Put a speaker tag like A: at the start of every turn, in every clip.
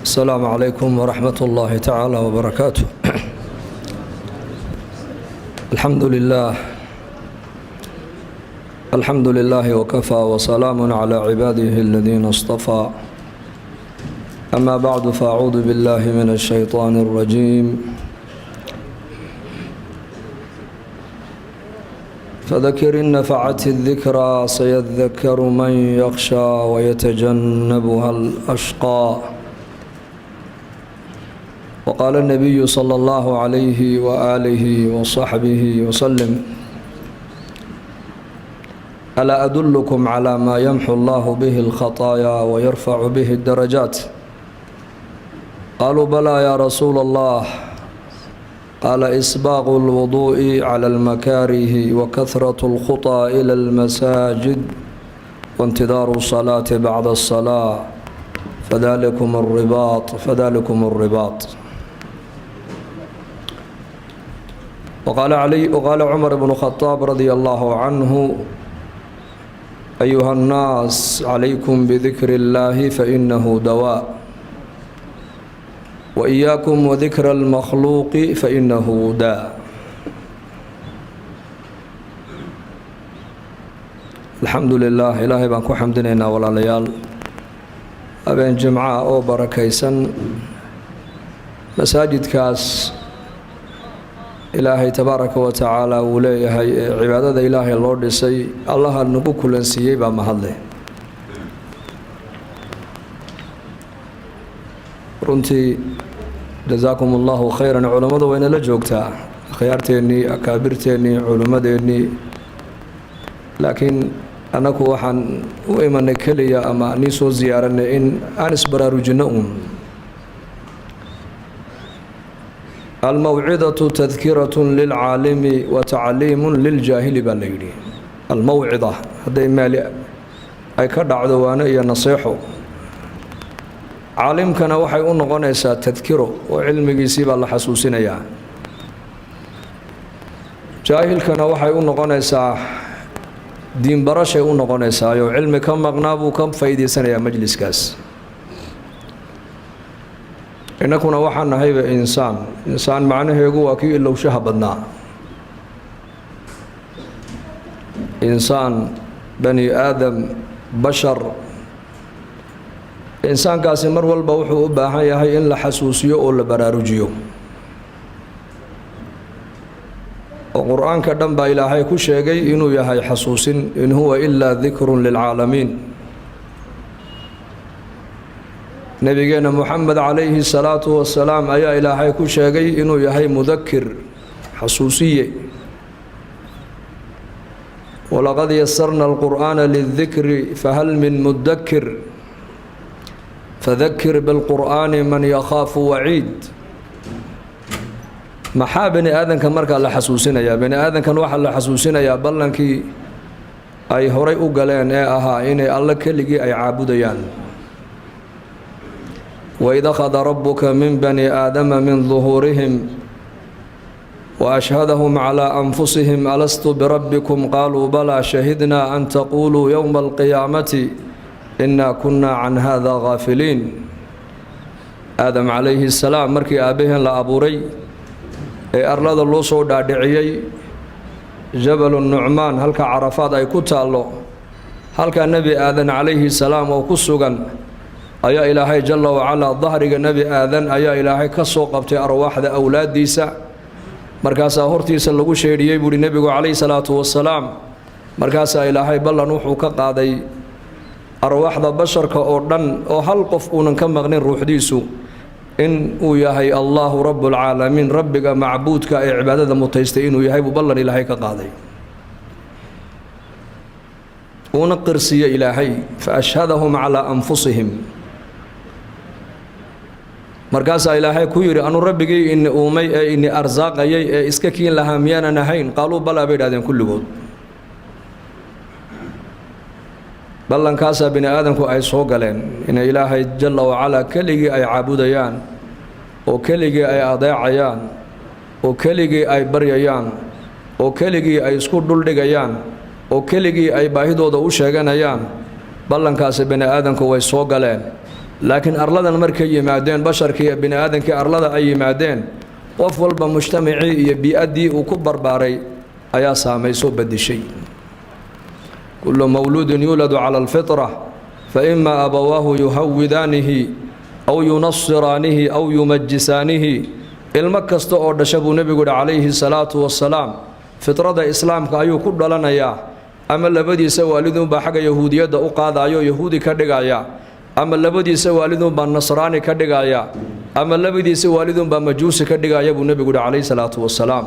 A: Asalaamu calaykum waraxmat ullaahi tacaala wbarakaatu. Alxamdu lilah, alxamdu lilaahi wakafaa, wasalaamu calaa cibaadihi aladiina istafaa. Ama bacdu, faacuudu billahi min ashaytaani alrajiim. Fadakir in nafacat اdikraa, sayadakaru man yakhshaa wayatajannabuha alashqaa. Wqaala الnabiyu slى اllahu عalayhi waalihi wasaxbihi waslem: alaa adulkum clى maa yamxu allahu bihi اlkhaطaayaa wayarfacu bihi اdarajaat? Qaaluu: balaa ya rasuula allah. Qaala: isbaaqu اlwuduءi clى اlmakaarihi, wakahraة اlkhuطى ilى اlmasaajid, waاntidaaru الصalaati bacda الصalaaة, fadalikum الribaaط, fadalikum الribaaط. Wqaala cumar bnu khadaab radia allahu canhu: ayuha nnaas, calaykum bidikri اllahi fainahu dawaa, wa iyaakum wadikra almakhluuqi fainahu daa. Alxamdu lilah, ilaahay baan ku xamdinaynaa. Walaalayaal, habeen jimcaha oo barakaysan, masaajidkaas Ilaahay tabaaraka wa tacaala wuu leeyahay ee cibaadada Ilaahay loo dhisay, Allaha nagu kulansiiyey baa mahadle. Runtii, jasaakum allahu khayran. Culammadu waynala joogtaa, akhyaarteennii, akaabirteennii, culimmadeennii, laakiin annagu waxaan u imanay keliya ama nii soo ziyaaranay in aan isbaraarujinno uun. Almawcidatu tadkirat lilcaalimi wa tacliimu liljaahili, baa la yidhi. Almawcida hadday maali ay ka dhacdo, waano iyo naseexo, caalimkana waxay u noqonaysaa tadkiro, oo cilmigiisii baa la xasuusinayaa. Jaahilkana waxay u noqonaysaa diinbarashay u noqonaysaayo, cilmi ka maqnaa buu ka faa'iidaysanayaa majliskaas. Innakuna waxaan nahayba insaan. Insaan macnaheegu waa kii ilowshaha badnaa. Insaan, bani aadam, bashar. Insaankaasi mar walba wuxuu u baahan yahay in la xasuusiyo oo la baraarujiyo, oo Qur-aanka dhan baa Ilaahay ku sheegay inuu yahay xasuusin: in huwa ilaa dikrun lilcaalamiin. Nebigeenna Moxamed calayhi salaatu wasalaam ayaa Ilaahay ku sheegay inuu yahay mudakir, xasuusiye: walaqad yasarna alqur'aana lildikri, fahal min mudakir? Fadakir bilqur'aani man yakhaafu waciid. Maxaa bani aadanka markaa la xasuusinayaa? Bani aadankan waxaa la xasuusinayaa ballankii ay horay u galeen ee ahaa inay Alle keligii ay caabudayaan. Waid akhada rabuka min bani aadama min duhuurihim waashhadahum calaa anfusihim: alastu birabbikum? Qaaluu: balaa, shahidnaa an taquuluu yowma alqiyaamati inaa kunna can hada gaafiliin. Aadam calayhi salaam, markii aabbaheen la abuuray ee arlada loo soo dhaadhiciyey, Jabalu Nucmaan, halka Carafaad ay ku taallo, halkaa Nebi Aadan calayhi salaam oo ku sugan ayaa Ilaahay jalla wacalaa dahriga Nebi Aadan ayaa Ilaahay ka soo qabtay arwaaxda awlaaddiisa. Markaasaa hortiisa lagu sheedhiyey, buuhi Nebigu calayhi salaatu wasalaam. Markaasaa Ilaahay ballan wuxuu ka qaaday arwaaxda basharka oo dhan, oo hal qof uunan ka maqnin ruuxdiisu, in uu yahay Allahu rabbulcaalamiin, rabbiga macbuudka ee cibaadada mutaystay inuu yahay buu ballan Ilaahay ka qaaday, uuna qirsiiye Ilaahay: fa ashhadahum calaa anfusihim. Markaasaa Ilaahay ku yidhi: anuu rabbigii ini uumay ee ini arsaaqayay ee iska kiin lahaa miyaanan ahayn? Qaaluu balaa, bay idhahdeen kulligood. Ballankaasaa bini aadamku ay soo galeen, inay Ilaahay jalla wacalaa keligii ay caabudayaan, oo keligii ay adeecayaan, oo keligii ay baryayaan, oo keligii ay isku dhuldhigayaan, oo keligii ay baahidooda u sheeganayaan. Ballankaasi bini aadamku way soo galeen. Laakiin arladan markay yimaadeen basharkii iyo bini aadankii arlada ay yimaadeen, qof walba mujtamacii iyo bii-addii uu ku barbaaray ayaa saamaysoo badishay. Kullu mawluudin yuuladu cala alfitra, fa imaa abawaahu yuhawidaanihi aw yunasiraanihi aw yumajisaanihi. Ilmo kasta oo dhasha, buu nebigu yihi calayhi salaatu wasalaam, fitrada islaamka ayuu ku dhalanayaa. Ama labadiisa waalidunbaa xagga yahuudiyadda u qaadayo, yahuudi ka dhigaya, ama labadiisa waalidunbaa nasraani ka dhigaya, ama labadiisa waalidunbaa majuusi ka dhigaya, buu nebigu yihi calayhi salaatu wasalaam.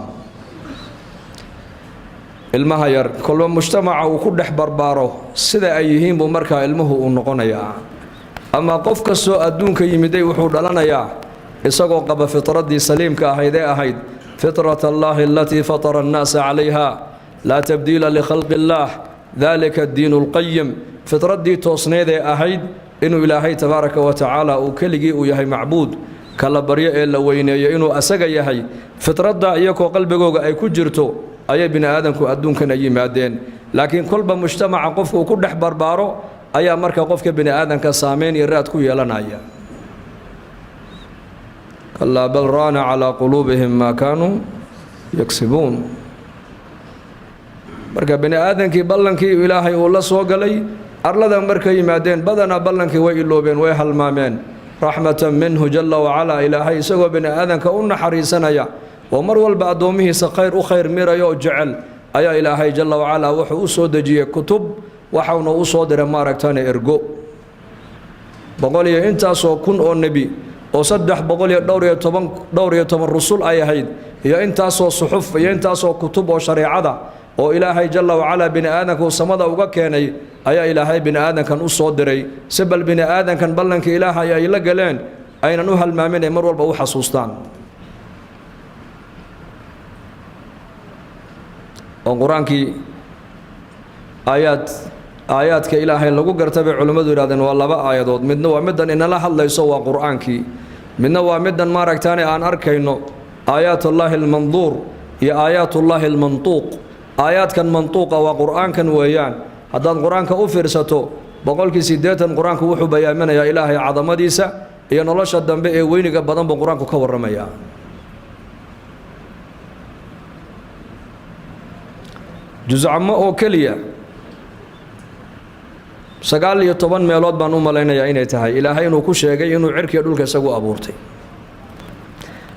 A: Ilmaha yar kolba mujtamaca uu ku dhex barbaaro sida ay yihiin buu markaa ilmuhu uu noqonayaa. Ama qof kastoo adduunka yimiday wuxuu dhalanayaa isagoo qaba fitraddii saliimka ahayd ee ahayd fitrat allaahi alatii fatara annaasa calayha, laa tabdiila likhalqi illaah, daalika addiinu alqayim. Fitraddii toosneyd ee ahayd inuu Ilaahay tabaaraka wa tacaala uu keligii uu yahay macbuud kala baryo ee la weyneeyo, inuu asaga yahay, fitradda iyakoo qalbigooga ay ku jirto ayay bini aadamku adduunkan ay yimaadeen. Laakiin kolba mujtamaca qofku uu ku dhex barbaaro ayaa marka qofka bini aadamka saameyn iyo raad ku yeelanaya. Kalaa bal raana calaa quluubihim maa kaanuu yagsibuun. Marka bini aadankii ballankii Ilaahay uu la soo galay arlada markay yimaadeen, badanaa ballankii way iloobeen, way halmaameen. Raxmatan minhu jalla wacalaa, Ilaahay isagoo bini aadanka u naxariisanaya oo mar walba addoommihiisa khayr u khayr mirayo oo jecel, ayaa Ilaahay jalla wacalaa wuxuu u soo dejiyey kutub, waxauna u soo diray maaragtane ergo, 100 iyo intaasoo kun oo nebi oo 300 iyo dhowr iyo toban rusul ay ahayd, iyo intaasoo suxuf iyo intaasoo kutub oo shareecada oo Ilaahay jalla wacalaa bini aadanka uu samada uga keenay ayaa Ilaahay bini aadankan u soo diray, si bal bini aadankan ballanka Ilaahay ay la galeen aynan u halmaamin, ay mar walba u xasuustaan. Oo Qur-aankii aayaad aayaadka Ilaahay lagu garta bay culimmadu yidhahdeen waa laba aayadood. Midna waa middan inala hadlayso, waa Qur-aankii. Midna waa middan maaragtaane aan arkayno, aayaatullaahi almanduur iyo aayaatullaahi almantuuq. Aayaadkan mantuuqa waa Qur-aankan weeyaan. Haddaad Qur-aanka u fiirsato, 80% Qur-aanku wuxuu bayaaminayaa Ilaahay cadamadiisa iyo nolosha dambe ee weyniga badan buu Qur-aanku ka warramayaa. Juscamo oo keliya 19 meelood baan u malaynayaa inay tahay Ilaahay inuu ku sheegay inuu cirkiya dhulka isagu abuurtay.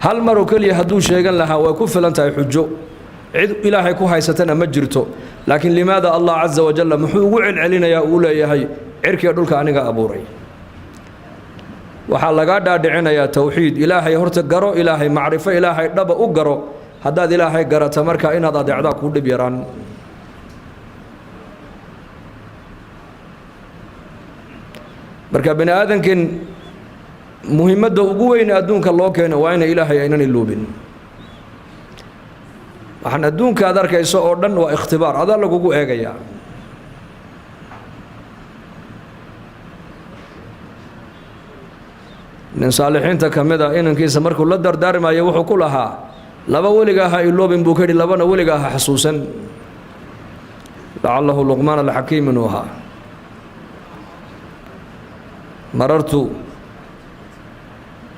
A: Hal mar oo keliya hadduu sheegan lahaa way ku filan tahay xujo, cid Ilaahay ku haysatana ma jirto. Laakiin limaada Allah casa wajalla muxuu ugu celcelinayaa, uu leeyahay cirkiya dhulka aniga abuuray? Waxaa lagaa dhaadhicinayaa towxiid Ilaahay. Horta garo Ilaahay, macrifo Ilaahay dhaba u garo. Haddaad Ilaahay garata, markaa inaad adeecdaa kuu dhib yaraan. Marka bini aadankan muhiimadda ugu weyn adduunka loo keeno waa ina Ilaahay aynan iloobin. Waxaan adduunka aad arkayso oo dhan waa ikhtibaar, adaa lagugu eegayaa. Nin saalixiinta ka mid a inankiisa markuu la dardaarmayo wuxuu ku lahaa: "Laba weligaa ha iloobin," buu ka yidhi, "labana weligaa ha xasuusan." Lacalahu Luqmaan Alxakiim inuu ahaa. "Marartu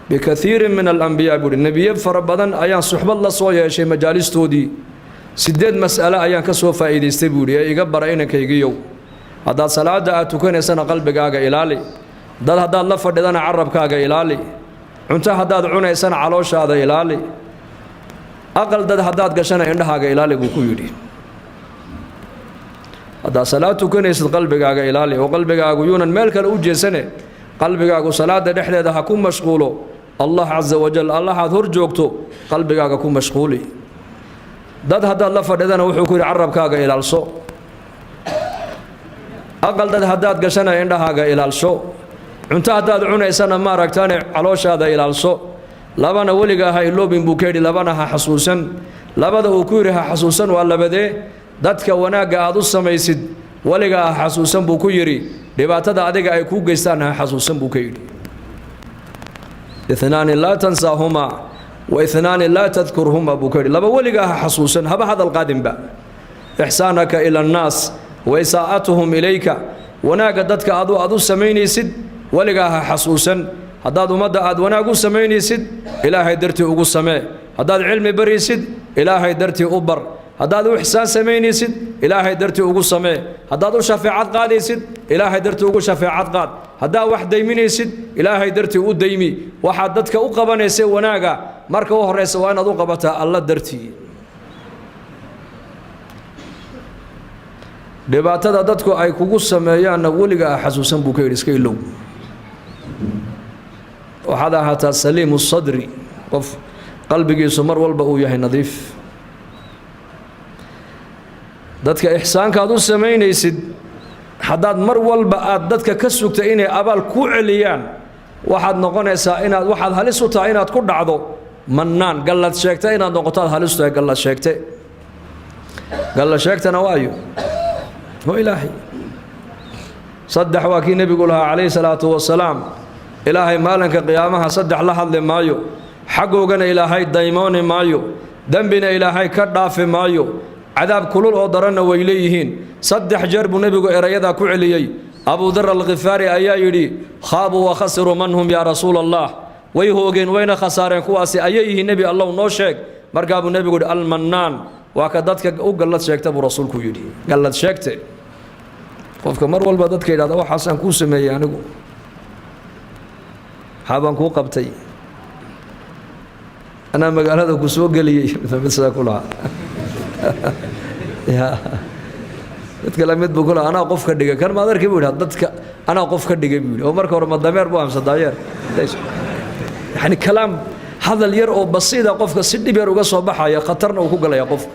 A: bikaiirin min alambiyaa," buuhi, "nebiye fara badan ayaan suxbad la soo yeeshay majaalistoodii, 8 mas'ale ayaan ka soo faa'iidaystay," buuhi, "ee iga bara inankaygiyow. Haddaad salaadda aad tukanaysana qalbigaaga ilaali, dad haddaad la fadhidana carabkaaga ilaali, cunto haddaad cunaysana calooshaada ilaali, aqal dad haddaad gashana indhahaaga ilaali," buu ku yidhi. Haddaad salaad tukanaysid qalbigaaga ilaali, oo qalbigaagu yuunan meel kale u jeesane, qalbigaagu salaada dhexdeeda ha ku mashquulo Allah casa wajal, Allahaad hor joogto qalbigaaga ku mashquuli. Dad haddaad la fadhidana, wuxuu ku yidhi, carabkaaga ilaalso. Aqal dad haddaad gashana indhahaaga ilaalsho. Cunto haddaad cunaysana maaragtaane calooshaada ilaalso. Labana weligaa ha iloobin," buu ka yidhi, "labana ha xasuusan." Labada uu ku yidhi ha xasuusan waa labadee? Dadka wanaagga aad u samaysid weligaa ha xasuusan, buu ku yidhi. Dhibaatada adiga ay kuu geystaan ha xasuusan, buu ka yidhi. "Inaani laa tansaahumaa wa inaani laa tadkurhuma," buu ka yidhi. Laba weligaa ha xasuusan, haba hadal qaadinba: ixsaanaka ila annaas wa isaa'atuhum ilayka. Wanaagga dadka adu aad u samaynaysid Weligaa ha xasuusan. Haddaad ummadda aad wanaag u samaynaysid, Ilaahay dartii ugu samee. Haddaad cilmi baraysid, Ilaahay dartii u bar. Haddaad u ixsaan samaynaysid, Ilaahay dartii ugu samee. Haddaad u shafeecad qaadaysid, Ilaahay dartii ugu shafeecad qaad. Haddaad wax dayminaysid, Ilaahay dartii u daymi. Waxaad dadka u qabanaysa wanaaga marka u horraysa waa inaad u qabataa Alla dartii. Dhibaatada dadku ay kugu sameeyaanna weliga ah xasuusan, buu ka yidhi, iska ilow. Waxaad ahaataa saliimu sadri, qof qalbigiisu mar walba uu yahay nadiif. Dadka ixsaankaad u samaynaysid, haddaad mar walba aad dadka ka sugta inay abaal kuu celiyaan, waxaad noqonaysaa inaad, waxaad halis u tahay inaad ku dhacdo mannaan, gallad sheegta inaad noqoto aad halis u tahay. Gallad sheegte, gallad sheegtana waayo waa Ilaahay. Saddex waa kii nebigu lahaa calayhi salaatu wasalaam: Ilaahay maalinka qiyaamaha saddex la hadli maayo, xaggoogana Ilaahay daymooni maayo, dembina Ilaahay ka dhaafi maayo, cadaab kulul oo daranna way leeyihiin. Saddex jeer buu nebigu erayadaa ku celiyey. Abudar Alkhifaari ayaa yidhi: khaabuu wa khasiruu, man hum yaa rasuula Allah? Way hoogeen wayna khasaareen, kuwaasi ayay yihiin, Nebi Allow, noo sheeg. Markaa buu nebigu yidhi: almannaan, waa ka dadka u gallad sheegta, buu rasuulku yidhi. Gallad sheegte, qofka mar walba dadka yidhahda: waxaasaan kuu sameeyey anigu, maxaa baan kuu qabtay, anaa magaalada ku soo geliyey, mid sidaa ku lahaa ya mid kale mid buu ku lahaa: anaa qof ka dhigay kan maad arki, buu yidhi, dadka anaa qof ka dhigay, buu yidhi. Oo marka hore ma dameer buu amsa daayeer? Yani kalaam, hadal yar oo basiida qofka si dhib yar uga soo baxaya, khatarna uu ku galaya qofku.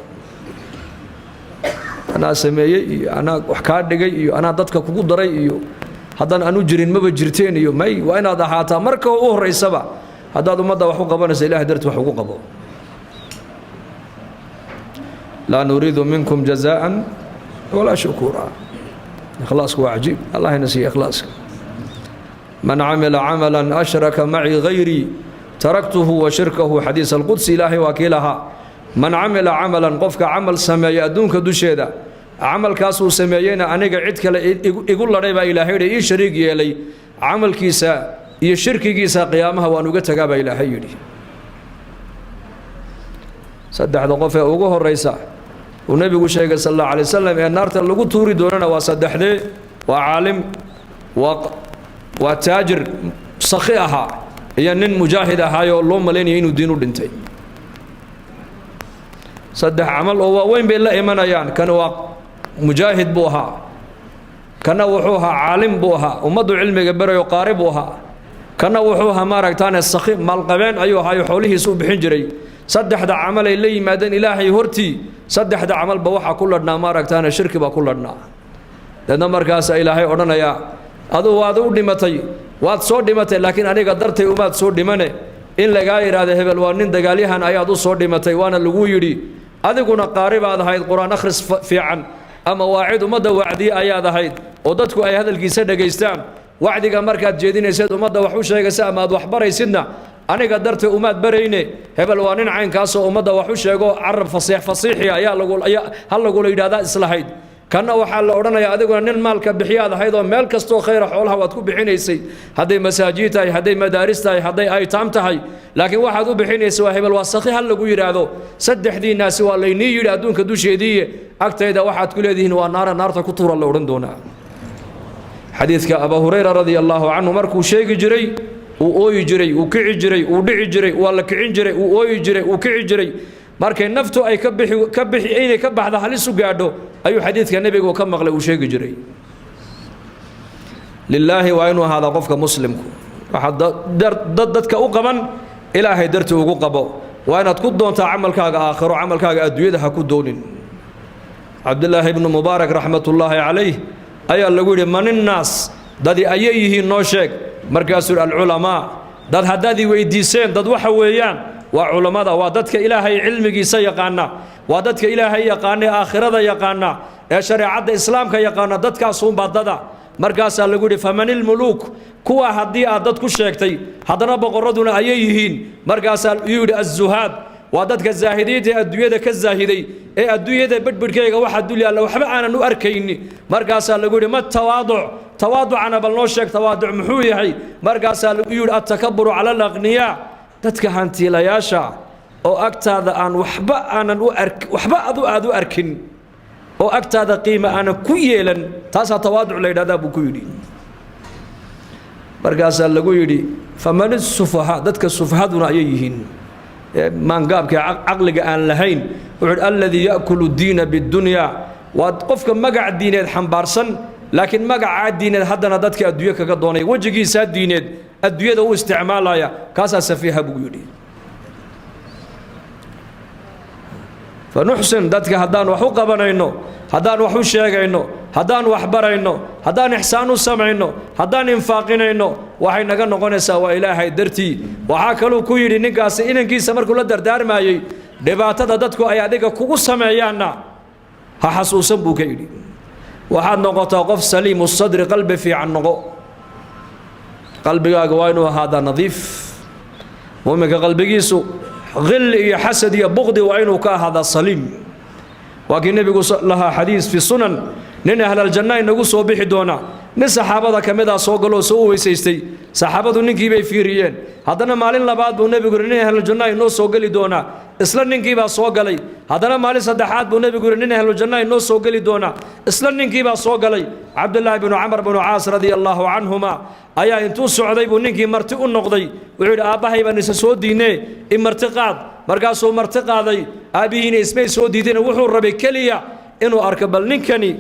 A: Anaa sameeyey iyo anaa wax kaa dhigay iyo anaa dadka kugu daray iyo haddaan anu jirin maba jirteen iyo may. Waa inaad ahaataa marka u horraysaba, haddaad ummadda wax u qabanaysa, Ilahay darti wax ugu qabo. Laa nuriidu minkum jazaa'an walaa shukuura. Ikhlaasku waa cajiib. Allah ina siiya ikhlaaska. Man camila camalan ashraka macii gayrii taraktuhu wa shirkahu. Xadiis alqudsi, Ilaahay waa kii lahaa: man camila camalan, qofka camal sameeya adduunka dusheeda, camalkaasuu sameeyeyna aniga cid kale igu ladhay baa Ilaahay yidhi, ii shariig yeelay, camalkiisa iyo shirkigiisa qiyaamaha waan uga tagaa, baa Ilaahay yidhi. Saddexda qof ee ugu horraysa uu nebigu sheegay sal allahu alay wasalam ee naarta lagu tuuri doonana waa saddexdee: waa caalim, waa taajir sakhi ahaa, iyo nin mujaahid ahaayoo loo malaynaya inuu diin u dhintay. Saddex camal oo waaweyn bay la imanayaan. Kan waa mujaahid buu ahaa, kana wuxuu ahaa caalim buu ahaa, ummaddu cilmiga berayo, qaari buu ahaa, kana wuxuu ahaa maaragtaane sakhi, maalqabeen ayuu ahaayo, xoolihiisa u bixin jiray. Saddexda camal ay la yimaadeen Ilaahay hortii, saddexda camalba waxaa ku ladhnaa maaragtaane shirki baa ku ladhnaa. Deedna markaasa Ilaahay odhanayaa: aduu waad u dhimatay, waad soo dhimatay, laakiin aniga dartay umaad soo dhimane. In lagaa yidhaahdo hebel waa nin dagaalyahan ayaad u soo dhimatay, waana lagu yidhi. Adiguna qaari baad ahayd, qur-aan akhris fiican ama waacid ummadda wacdiye ayaad ahayd oo dadku ay hadalkiisa dhegaystaan. Wacdiga markaad jeedinayseed ummadda wax u sheegaysa ama aad wax baraysidna, aniga dartay umaad barayne. Hebel waa nin caynkaasoo ummadda wax u sheego, carab fasiix fasiixi ayaa lagu ha lagula yidhahdaa islahayd. Kanna waxaa la odhanayaa: adiguna nin maalka bixiyaad ahayd oo meel kastoo khayra xoolaha waad ku bixinaysay, hadday masaajid tahay, hadday madaaris tahay, hadday aytaam tahay, laakiin waxaad u bixinaysa waa hebel waa sakhi ha lagu yidhaahdo. Saddexdiinnaasi waa laynii yidhi adduunka dusheediiye, agtayda waxaad ku leedihiin waa naara, naarta ku tuura, la odhan doonaa. Xadiidka Abaa Hurayra radia allaahu canhu markuu sheegi jiray uu ooyi jiray, uu kici jiray, uu dhici jiray, waa la kicin jiray, uu ooyi jiray, uu kici jiray. Markay naftu ay ka bixi ka bixi inay ka baxda halis u gaadho ayuu xadiidka nebigu ka maqlay uu sheegi jiray. Lilaahi waa inuu ahaadaa qofka muslimku. Waxaad dad dadka u qaban, Ilaahay darti ugu qabo. Waa inaad ku doontaa camalkaaga aakhiro, camalkaaga adduunyada ha ku doonin. Cabdulaahi ibnu Mubaarak raxmatullaahi calayh ayaa lagu yidhi: maninnaas, dadi ayay yihiin, noo sheeg. Markaasuu yidhi: alculamaa. Dad haddaad i weydiiseen, dad waxa weeyaan waa culammada, waa dadka Ilaahay cilmigiisa yaqaana, waa dadka Ilaahay yaqaana ee aakhirada yaqaana ee shareecadda islaamka yaqaana, dadkaasuunbaa dada. Markaasaa lagu yidhi: famanilmuluuk? Kuwa haddii aad dad ku sheegtay, haddana boqorraduna ayay yihiin? Markaasaa yuu yidhi: azuhaad. Waa dadka zaahidiinta ee adduunyada ka zaahiday, ee adduunyada bedhbidhkayga waxa dul yaalla waxba aanan u arkayni. Markaasaa lagu yidhi: Ma tawaaduc? Tawaaducana bal noo sheeg, tawaaduc muxuu yahay? Markaasaa lagu yidhi: Attakaburu cala alaqniyaa, dadka hantiilayaasha oo agtaada aan waxba aanan u ark, waxba adu aad u arkin, oo agtaada qiima aanan ku yeelan, taasaa tawaaduc la yidhahdaa, buu ku yidhi. Markaasaa lagu yidhi: Faman sufahaa? Dadka sufahaduna ayay yihiin, maangaabka caqliga aan lahayn. Wuxuu yidhi: Alladii ya'kulu diina biddunyaa, waa qofka magac diineed xambaarsan, laakiin magacaa diineed haddana dadka adduunyo kaga doonaya, wejigiisaa diineed adduunyada u isticmaalaya, kaasaa safiiha, buu yidhi. Fanuxsin dadka haddaan wax u qabanayno, haddaan wax u sheegayno, haddaan wax barayno, haddaan ixsaan u samayno, haddaan infaaqinayno, waxay naga noqonaysaa waa Ilaahay dartii. Waxaa kaluu ku yidhi ninkaasi inankiisa markuu la dardaarmayey: Dhibaatada dadku ay adiga kugu sameeyaanna ha xasuusan, buu ka yidhi. Waxaad noqotaa qof saliimu sadri, qalbi fiican noqo. Qalbigaaga waa inuu ahaadaa nadiif. Muuminka qalbigiisu qilli iyo xasad iyo buqdi waa inuu ka ahaadaa saliim. Waa kii Nebigu lahaa, xadiis fi sunan, nin ahlaljanna inagu soo bixi doona. Nin saxaabada ka mid ah soo galoo soo u weysaystay. Saxaabadu ninkii bay fiiriyeen. Haddana maalin labaad buu Nebigu yidhi: Nin ahlaljanna inoo soo geli doonaa. Isla ninkiibaa soo galay. Haddana maalin saddexaad buu Nebigu yidhi: Nin ahlujanna inoo soo geli doonaa. Isla ninkiibaa soo galay. Cabdullaahi binu Camar binu Caas, radia allaahu canhuma, ayaa intuu socday buu ninkii marti u noqday. Wuxuu yidhi: Aabbahay baan isa soo diinee, i marti qaad. Markaasuu marti qaaday. Aabbihiina ismay soo diideen. Wuxuu rabay keliya inuu arko bal ninkani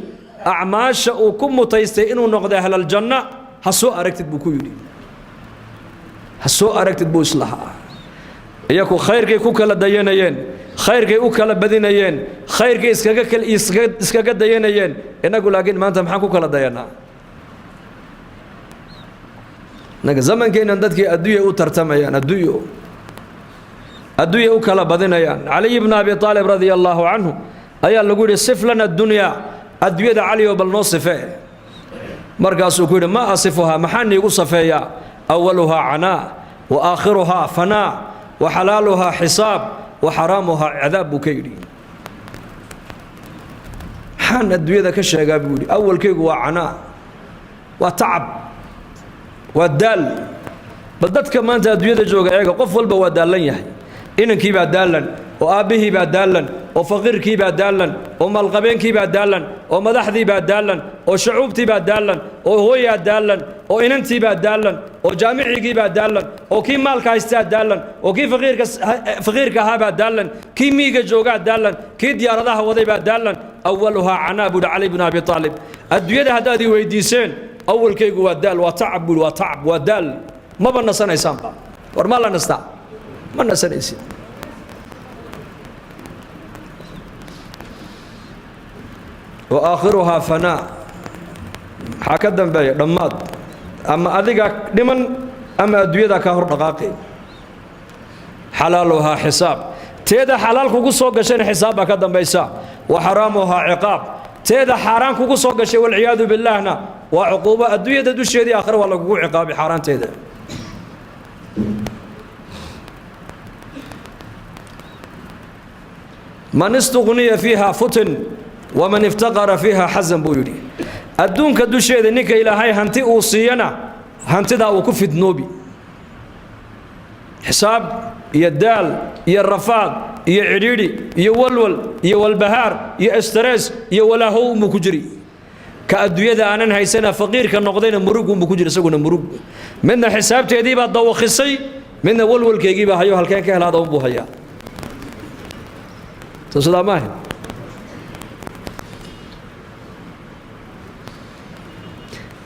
A: acmaasha uu ku mutaystay inuu noqday ahlaljanna. Ha soo aragtid, buu ku yidhi, ha soo aragtid, buu islahaa. Iyaku khayrkay ku kala dayanayeen, khayrkay u kala badinayeen, khayrkay iskaga dayanayeen. Innagu laakiin maanta maxaan ku kala dayanaa? Innaga zamankeennan dadkii adduunya u tartamayaan, adduunyo adduunya u kala badinayaan. Caliy bna Abi Aalib, radia allaahu canhu, ayaa lagu yidhi: Sif lana adunyaa, adduunyada, Caliyo, bal noo sifee. Markaasuu ku yidhi: Ma asifuhaa? Maxaa niigu safeeyaa? Awaluhaa canaa wa aakhiruhaa fanaa wa xalaaluhaa xisaab wa xaraamuhaa cadaab, buu ka yidhi. Maxaan adduunyada ka sheegaa, buu yidhi. Awalkaygu waa canaa, waa tacab, waa daal. Bal dadka maanta adduunyada jooga eega, qof walba waa daallan yahay. Inankii baa daallan, oo aabbihii baa daallan, oo faqiirkii baa daallan, oo maalqabeenkii baa daallan, oo madaxdii baa daallan, oo shacuubtii baa daallan, oo hooyaa daallan, oo inantii baa daallan, oo jaamicigii baa daallan, oo kii maalka haystaa daallan, oo kii faqiirka ahaa baa daallan, kii miiga joogaa daallan, kii diyaaradaha waday baa daallan. Awaluhaa canaa, buuhi Cali bnu Abi Aalib. Adduunyada haddaad i weydiiseen, awalkaygu waa daal, waa tacab, buuhi, waa tacab, waa daal. Maba nasanaysaanba. War ma la nastaa? Ma nasanaysid. Wa aakhiruhaa fanaa, maxaa ka dambeeya? Dhammaad. Ama adigaa dhiman ama adduunyadaa kaa hor dhaqaaqay. Xalaaluhaa xisaab, teeda xalaal kugu soo gashayna xisaab baa ka dambaysa. Wa xaraamuhaa ciqaab, teeda xaaraan kugu soo gashay, walciyaadu billaahna, waa cuquubo adduunyada dusheedii, aakhira waa lagugu ciqaabay xaaraanteeda. Man istuqniya fiiha futin waman iftaqara fiiha xasan, buu yidhi. Adduunka dusheeda ninka Ilaahay hanti uu siiyana, hantidaa uu ku fidnoobi, xisaab iyo daal iyo rafaad iyo cidhiidhi iyo walwal iyo walbahaar iyo stress iyo walaahow unbuu ku jiri. Ka adduunyada aanan haysana, faqiirka noqdayna, murug unbuu ku jiri isaguna, murug. Midna xisaabteediibaa dawakhisay, midna walwalkeygiibaa hayo, halkeen ka helaada unbuu hayaa. Soo sidaa maaha?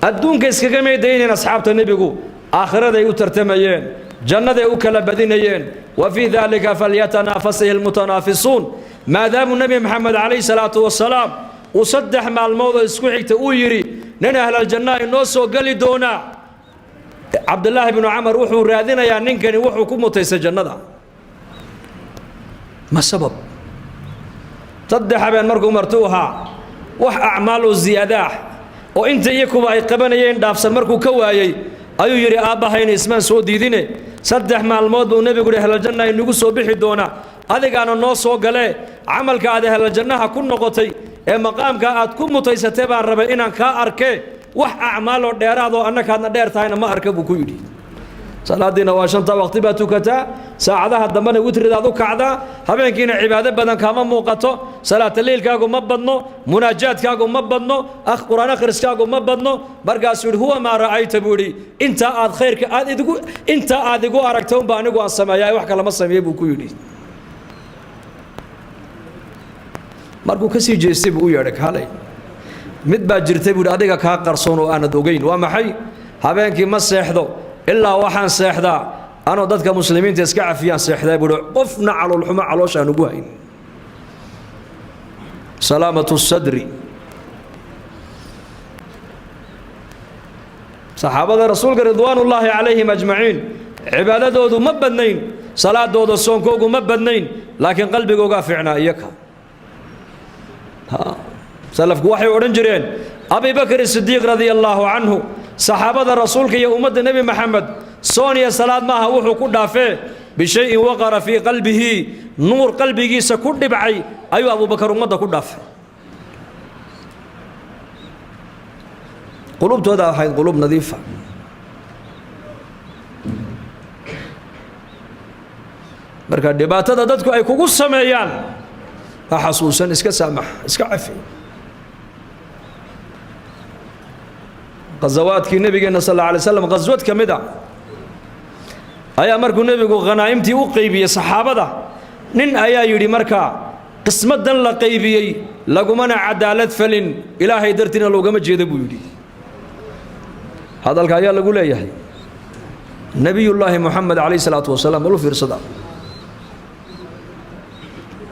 A: Adduunka iskaga meydaynayn asxaabta Nebigu, aakhiraday u tartamayeen, jannaday u kala badinayeen. Wa fii daalika falyatanaafasihi almutanaafisuun. Maadaamuu Nebi Maxamed, calayhi salaatu wasalaam, uu 3 maalmood oo isku xigta uu yidhi: Nin ahlaljanna inoo soo geli doonaa, Cabdulaahi binu Camar wuxuu raadinayaa ninkani wuxuu ku mutaystay jannada, ma sabab. 3 habeen markuu martuu ahaa, wax acmaal oo ziyaadaah oo inta iyakuba ay qabanayeen dhaafsan markuu ka waayey, ayuu yidhi: Aabbahayna ismaan soo diidine, 3 maalmood buu Nebigu yidhi ahlaljanna inagu soo bixi doonaa. Adigaana noo soo galee camalka aad ahlaljannaha ku noqotay ee maqaamka aad ku mutaysatay baan rabay inaan kaa arkee. Wax acmaaloo dheeraadoo annakaadna dheer tahayna ma arka, buu ku yidhi. Salaadiina waa shanta waqti baad tukataa, saacadaha dambena witridaad u kacdaa, habeenkiina cibaado badan kaama muuqato, salaataliilkaagu ma badno, munaajaadkaagu ma badno, qur-aan akhriskaagu ma badno. Markaasuu yidhi: "Huwa maa ra'ayta," buu yidhi. Intaa aad khayrka aad idigu, intaa aad igu aragta unba anigu aan sameeyaa, wax kalama sameeye, buu ku yidhi. Markuu ka sii jeestay buu u yeedhay: "Kaalay, mid baa jirtay," buu yidhi, "adiga kaa qarsoon oo aanad ogeyn. Waa maxay? Habeenkii ma seexdo ilaa waxaan seexdaa anoo dadka muslimiinta iska cafiyaan seexdaa," buu yidhi, "qofna caloolxumo caloosha aan ugu hayn." Salaamatu sadri. Saxaabada rasuulka ridwaanullaahi calayhim ajmaciin cibaadadoodu ma badnayn, salaadooda, soonkoogu ma badnayn, laakiin qalbigoogaa fiicnaa. Iyaka salafku waxay odhan jireen, Abi Bakr Sidiiq radia allaahu canhu, saxaabada rasuulka iyo ummadda Nebi Maxamed soon iyo salaad maaha wuxuu ku dhaafee, bishayin waqara fii qalbihi, nuur qalbigiisa ku dhibcay ayuu Abubakar ummadda ku dhaafay. Qulubtooda ahayd qulub nadiifa. Marka dhibaatada dadku ay kugu sameeyaan ha xasuusan, iska saamax, iska cafi. Ghazawaadkii nebigeenna sal alla alay slam, ghaswad ka mid a ayaa markuu nebigu khanaa'imtii u qaybiyey saxaabada, nin ayaa yidhi: "Markaa qismadan la qaybiyey lagumana cadaalad falin, Ilaahay dartiina loogama jeedo," buu yidhi. Hadalka ayaa lagu leeyahay Nebiyullaahi Moxamed calayh isalaatu wasalaam. Ulu fiirsada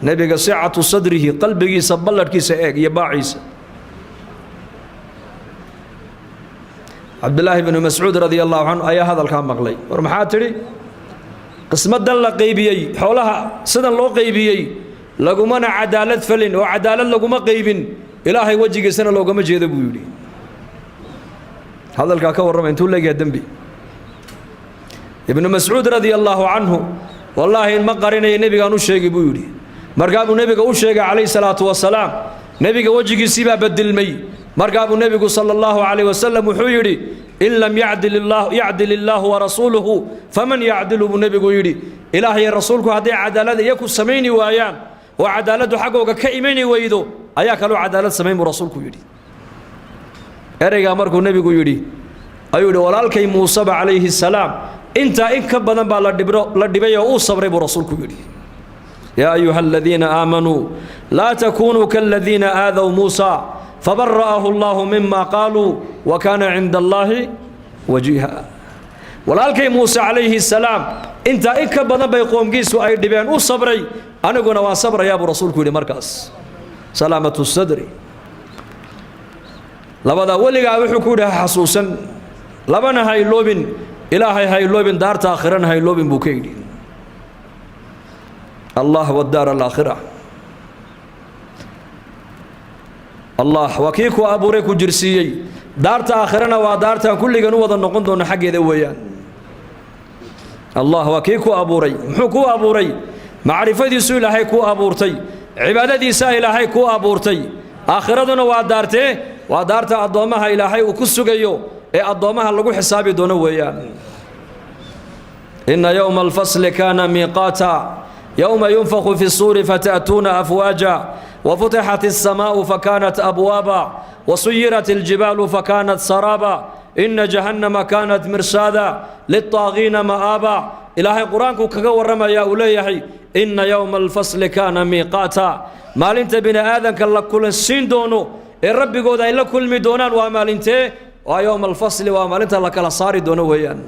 A: nebiga, sicatu sadrihi, qalbigiisa balladhkiisa eeg iyo baaciisa. Cabdillaahi bnu Mascuud radia allahu canhu ayaa hadalkaa maqlay. "War maxaa tidhi? Qismadan la qaybiyey, xoolaha sidan loo qaybiyey lagumana cadaalad falin oo cadaalad laguma qaybin, Ilaahay wejigiisana loogama jeedo," buu yidhi. Hadalkaa ka warrama intuu leegyahay dembi. Ibnu Mascuud radia allaahu canhu: "Wallaahi ma qarinaya, nebigaan u sheegay," buu yidhi. Markaa buu nebiga u sheegay calayhi salaatu wasalaam. Nebiga wejigiisii baa bedilmay. Markaa buu nebigu sala allahu calayh wasalam wuxuu yidhi: "In lam yacdil illaahu warasuuluhu faman yacdilu?" buu nebigu yidhi. Ilaah iyo rasuulku hadday cadaalad iyaku samayni waayaan oo cadaaladdu xaggooga ka imani weydo, ayaa kaloo cadaalad samayn, buu rasuulku yidhi. Ereygaa markuu nebigu yidhi ayuu yidhi: "Walaalkay Muuseba calayhi salaam intaa in ka badan baa la dhibay oo uu sabray," buu rasuulku yidhi. Yaa ayuha aladiina aamanuu laa takunuu kaaladiina aadaw Muusa fabara'ahu allahu mima qaaluu wa kaana cinda allaahi wajiiha. Walaalkay Muuse calayhi salaam intaa in ka badan bay qoomkiisu ay dhibeen, u sabray, aniguna waan sabrayaa, buu rasuulku yidhi. Markaas salaamatu sadri. Labadaa weligaa wuxuu ku yidhi ha xasuusan, labana ha iloobin: Ilaahay ha iloobin, daarta aakhirana ha iloobin, buu ka yidhi. Allah wadaar alaakhira. Allah waa kii ku abuuray, ku jirsiiyey. Daarta aakhirana waa daartaan kulligan u wada noqon doono xaggeeda weeyaan. Allah waa kii ku abuuray. Muxuu kuu abuuray? Macrifadiisu Ilaahay kuu abuurtay, cibaadadiisaa Ilaahay kuu abuurtay. Aakhiraduna waa daartee? Waa daarta addoommaha Ilaahay uu ku sugayo ee addoommaha lagu xisaabi doono weeyaan. Inna yowma alfasli kaana miiqaata, yowma yunfakhu fi suuri fata'tuuna afwaaja, wafutixat alsamaa'u fakanat abwaaba, wasuyirat aljibaalu fakanat saraaba, ina jahannama kaanat mirsaada lilطaagiina ma'aaba. Ilaahay qur-aanku kaga warramaya, uu leeyahay: inna yowma alfasli kaana miiqaata. Maalinta bini aadanka la kulansiin doono ee rabbigooda ay la kulmi doonaan waa maalintee? Waa yowma alfasli, waa maalinta la kala saari doono weeyaan.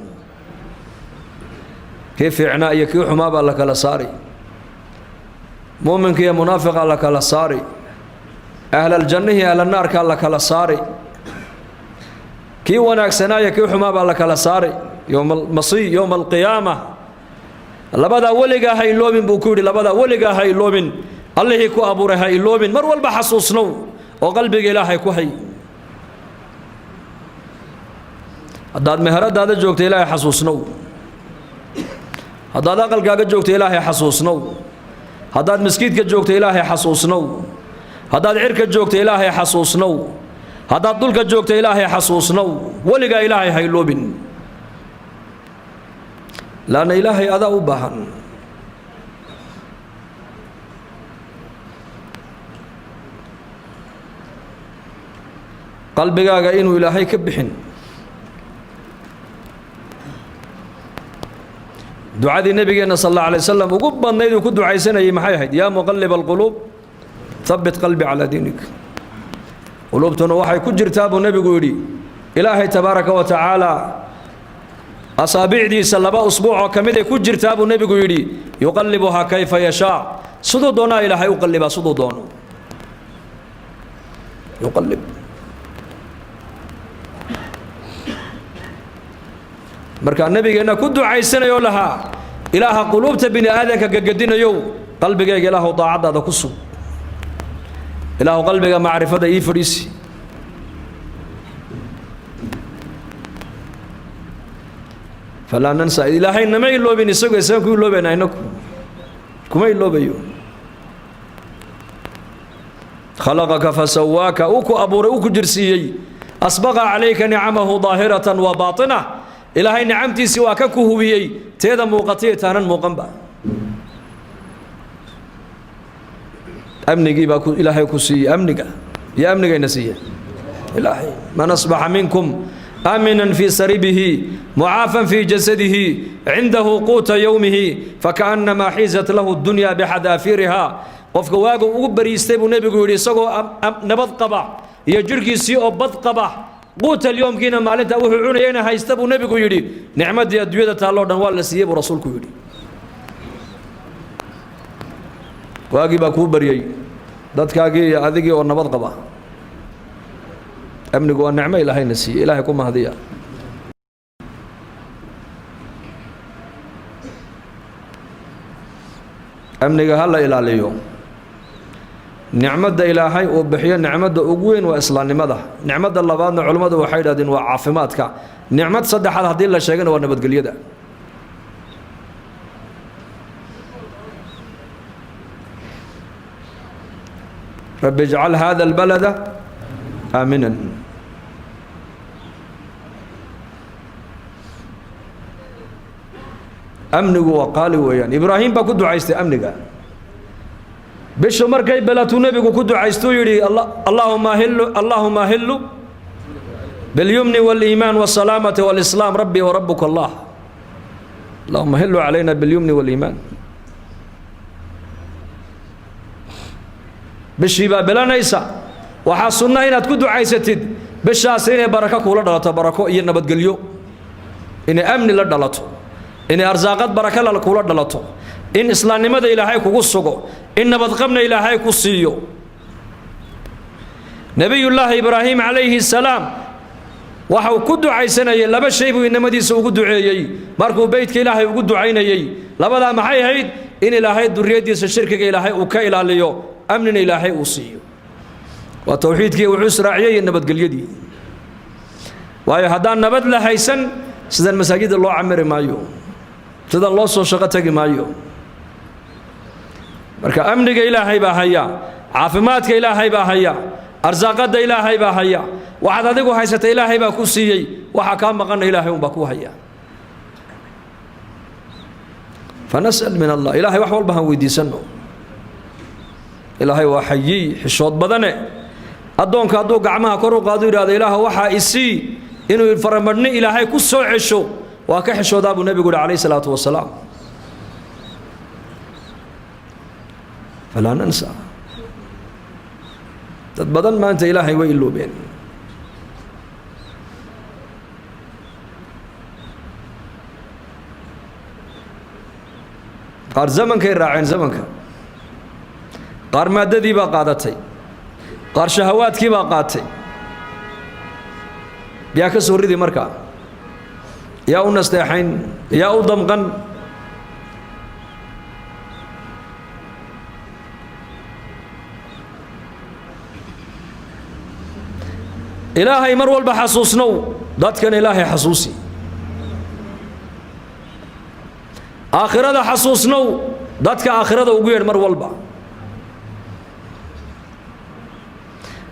A: Kii fiicnaa iyo kii xumaa baa la kala saari, muuminka iyo munaafiqa la kala saari, ahlaljannihi ahlalnaarkaa la kala saari, kii wanaagsanaa iyo kii xumaa baa la kala saari. Yowma almasiih, yowma alqiyaama. Labadaa weligaa ha iloobin, buu ku yidhi. Labadaa weligaa ha iloobin, allihii ku abuuray ha iloobin, mar walba xasuusnow oo qalbiga Ilaahay ku hay. Haddaad meheradaada joogto, Ilaahay xasuusnow. Haddaad aqalkaaga joogto, Ilaahay xasuusnow. Haddaad maskiidka joogto Ilaahay xasuusnow. Haddaad cirka joogto Ilaahay xasuusnow. Haddaad dhulka joogto Ilaahay xasuusnow. Weligaa Ilaahay hayloobin, laanna Ilaahay adaa u baahan. Qalbigaaga inuu Ilaahay ka bixin. Ducadii Nabigeenna sal alla alay wasalam ugu badnayd uu ku ducaysanayay maxay ahayd? Yaa muqalliba alquluub, habbit qalbi calaa diinik. Quluubtuna waxay ku jirtaa, buu Nebigu yidhi, Ilaahay tabaaraka wa tacaala asaabicdiisa laba usbuuc oo ka mid ay ku jirtaa, buu Nebigu yidhi. Yuqallibuhaa kayfa yashaa, siduu doonaa Ilaahay u qallibaa, siduu doono yuqallib. Markaa Nebigeenna ku ducaysanayoo lahaa: Ilaaha quluubta bini aadanka gagadinayow, qalbigayga Ilaahu daacaddaada ku sug, Ilaahu qalbiga macrifada ii fadhiisi. Falaa nansa, Ilaahay nama iloobin, isagu isagan ku iloobayna, inaku kuma iloobayo. Khalaqaka fasawaaka, uu ku abuuray, uu ku jirsiiyey. Asbaqa calayka nicamahu daahiratan wa baatina, Ilaahay nicamtiisii waa ka ku hubiyey, teeda muuqatay taanan muuqanba. Amnigii baa Ilaahay ku siiyey. Amniga iyo amnigayna siiye Ilaahay. Man asbaxa minkum aaminan fii saribihi, mucaafan fii jasadihi, cindahu quuta yowmihi, fakaannamaa xiizat lahu dunya bixadaafiiriha. Qofka waagu ugu bariistay, buu Nebigu yidhi, isagoo nabad qaba iyo jidhkiisii oo bad qaba, quutal yoomkiina maalinta wuxuu cunayayna haysta, buu Nebigu yidhi, nicmaddii adduunyada taalloo dhan waa la siiyey, buu Rasuulku yidhi. Waagii baa kuu baryey, dadkaagii iyo adigii oo nabad qaba. Amnigu waa nicmo Ilaahayna siiyey, Ilaahay ku mahadiya. Amniga ha la ilaaliyo. Nicmadda Ilaahay uu bixiyo, nicmadda ugu weyn waa islaamnimada. Nicmadda labaadna culimmadu waxay yidhahdeen waa caafimaadka. Nicmad saddexaad haddii la sheegana waa nabadgelyada. Rabbi ijcal hada albalada aaminan. Amnigu waa qaali weeyaan. Ibraahim baa ku ducaystay amniga. Bishu markay belatuu Nebigu ku ducaystuu yidhi: allahuma ahilu, allahuma ahilu biاlyumni wاliimaan wاsalaamati wاlislaam, rabbi warabuka allah, allahuma ahilu calayna biاlyumni wاliimaan. Bishii baa bilanaysa, waxaa sunna inaad ku ducaysatid bishaasi inay barako kuula dhalato, barako iyo nabadgelyo, inay amni la dhalato, inay arsaaqad baraka la kuula dhalato, in islaamnimada Ilaahay kugu sugo, in nabadqabna Ilaahay ku siiyo. Nebiyullaahi Ibraahim calayhi salaam waxa uu ku ducaysanayay laba shay buu inamadiisa ugu duceeyey markuu beytka Ilaahay ugu ducaynayey. Labadaa maxay ahayd? In Ilaahay duriyaddiisa shirkiga Ilaahay uu ka ilaaliyo, amnina Ilaahay uu siiyo. Waa towxiidkii wuxuu israaciyey iyo nabadgelyadii. Waayo, haddaan nabad la haysan, sidan masaajidda loo camiri maayo, sidan loo soo shaqo tegi maayo. Marka amniga Ilaahay baa haya, caafimaadka Ilaahay baa haya, arsaaqadda Ilaahay baa haya. Waxaad adigu haysata Ilaahay baa ku siiyey, waxaa kaa maqanna Ilaahay unbaa ku haya. Fanas'al min Allah, Ilaahay wax walba han weydiisanno. Ilaahay waa xayiy, xishood badane. Addoonka hadduu gacmaha kor u qaado, yidhahdo Ilaah waxaa isii, inuu faramadhni Ilaahay ku soo cesho waa ka xishoodaa, buu Nebigu yihi calayhi salaatu wasalaam. Falaa nansa. Dad badan maanta Ilaahay way iloobeen. Qaar zamankay raaceen, zamanka qaar maaddadii baa qaadatay, qaar shahawaadkii baa qaatay. Yaa ka soo ridi markaa? Yaa u nasteexayn? Yaa u damqan? Ilaahay mar walba xasuusnow, dadkan Ilaahay xasuusi, aakhirada xasuusnow. Dadka aakhirada ugu yeedh mar walba.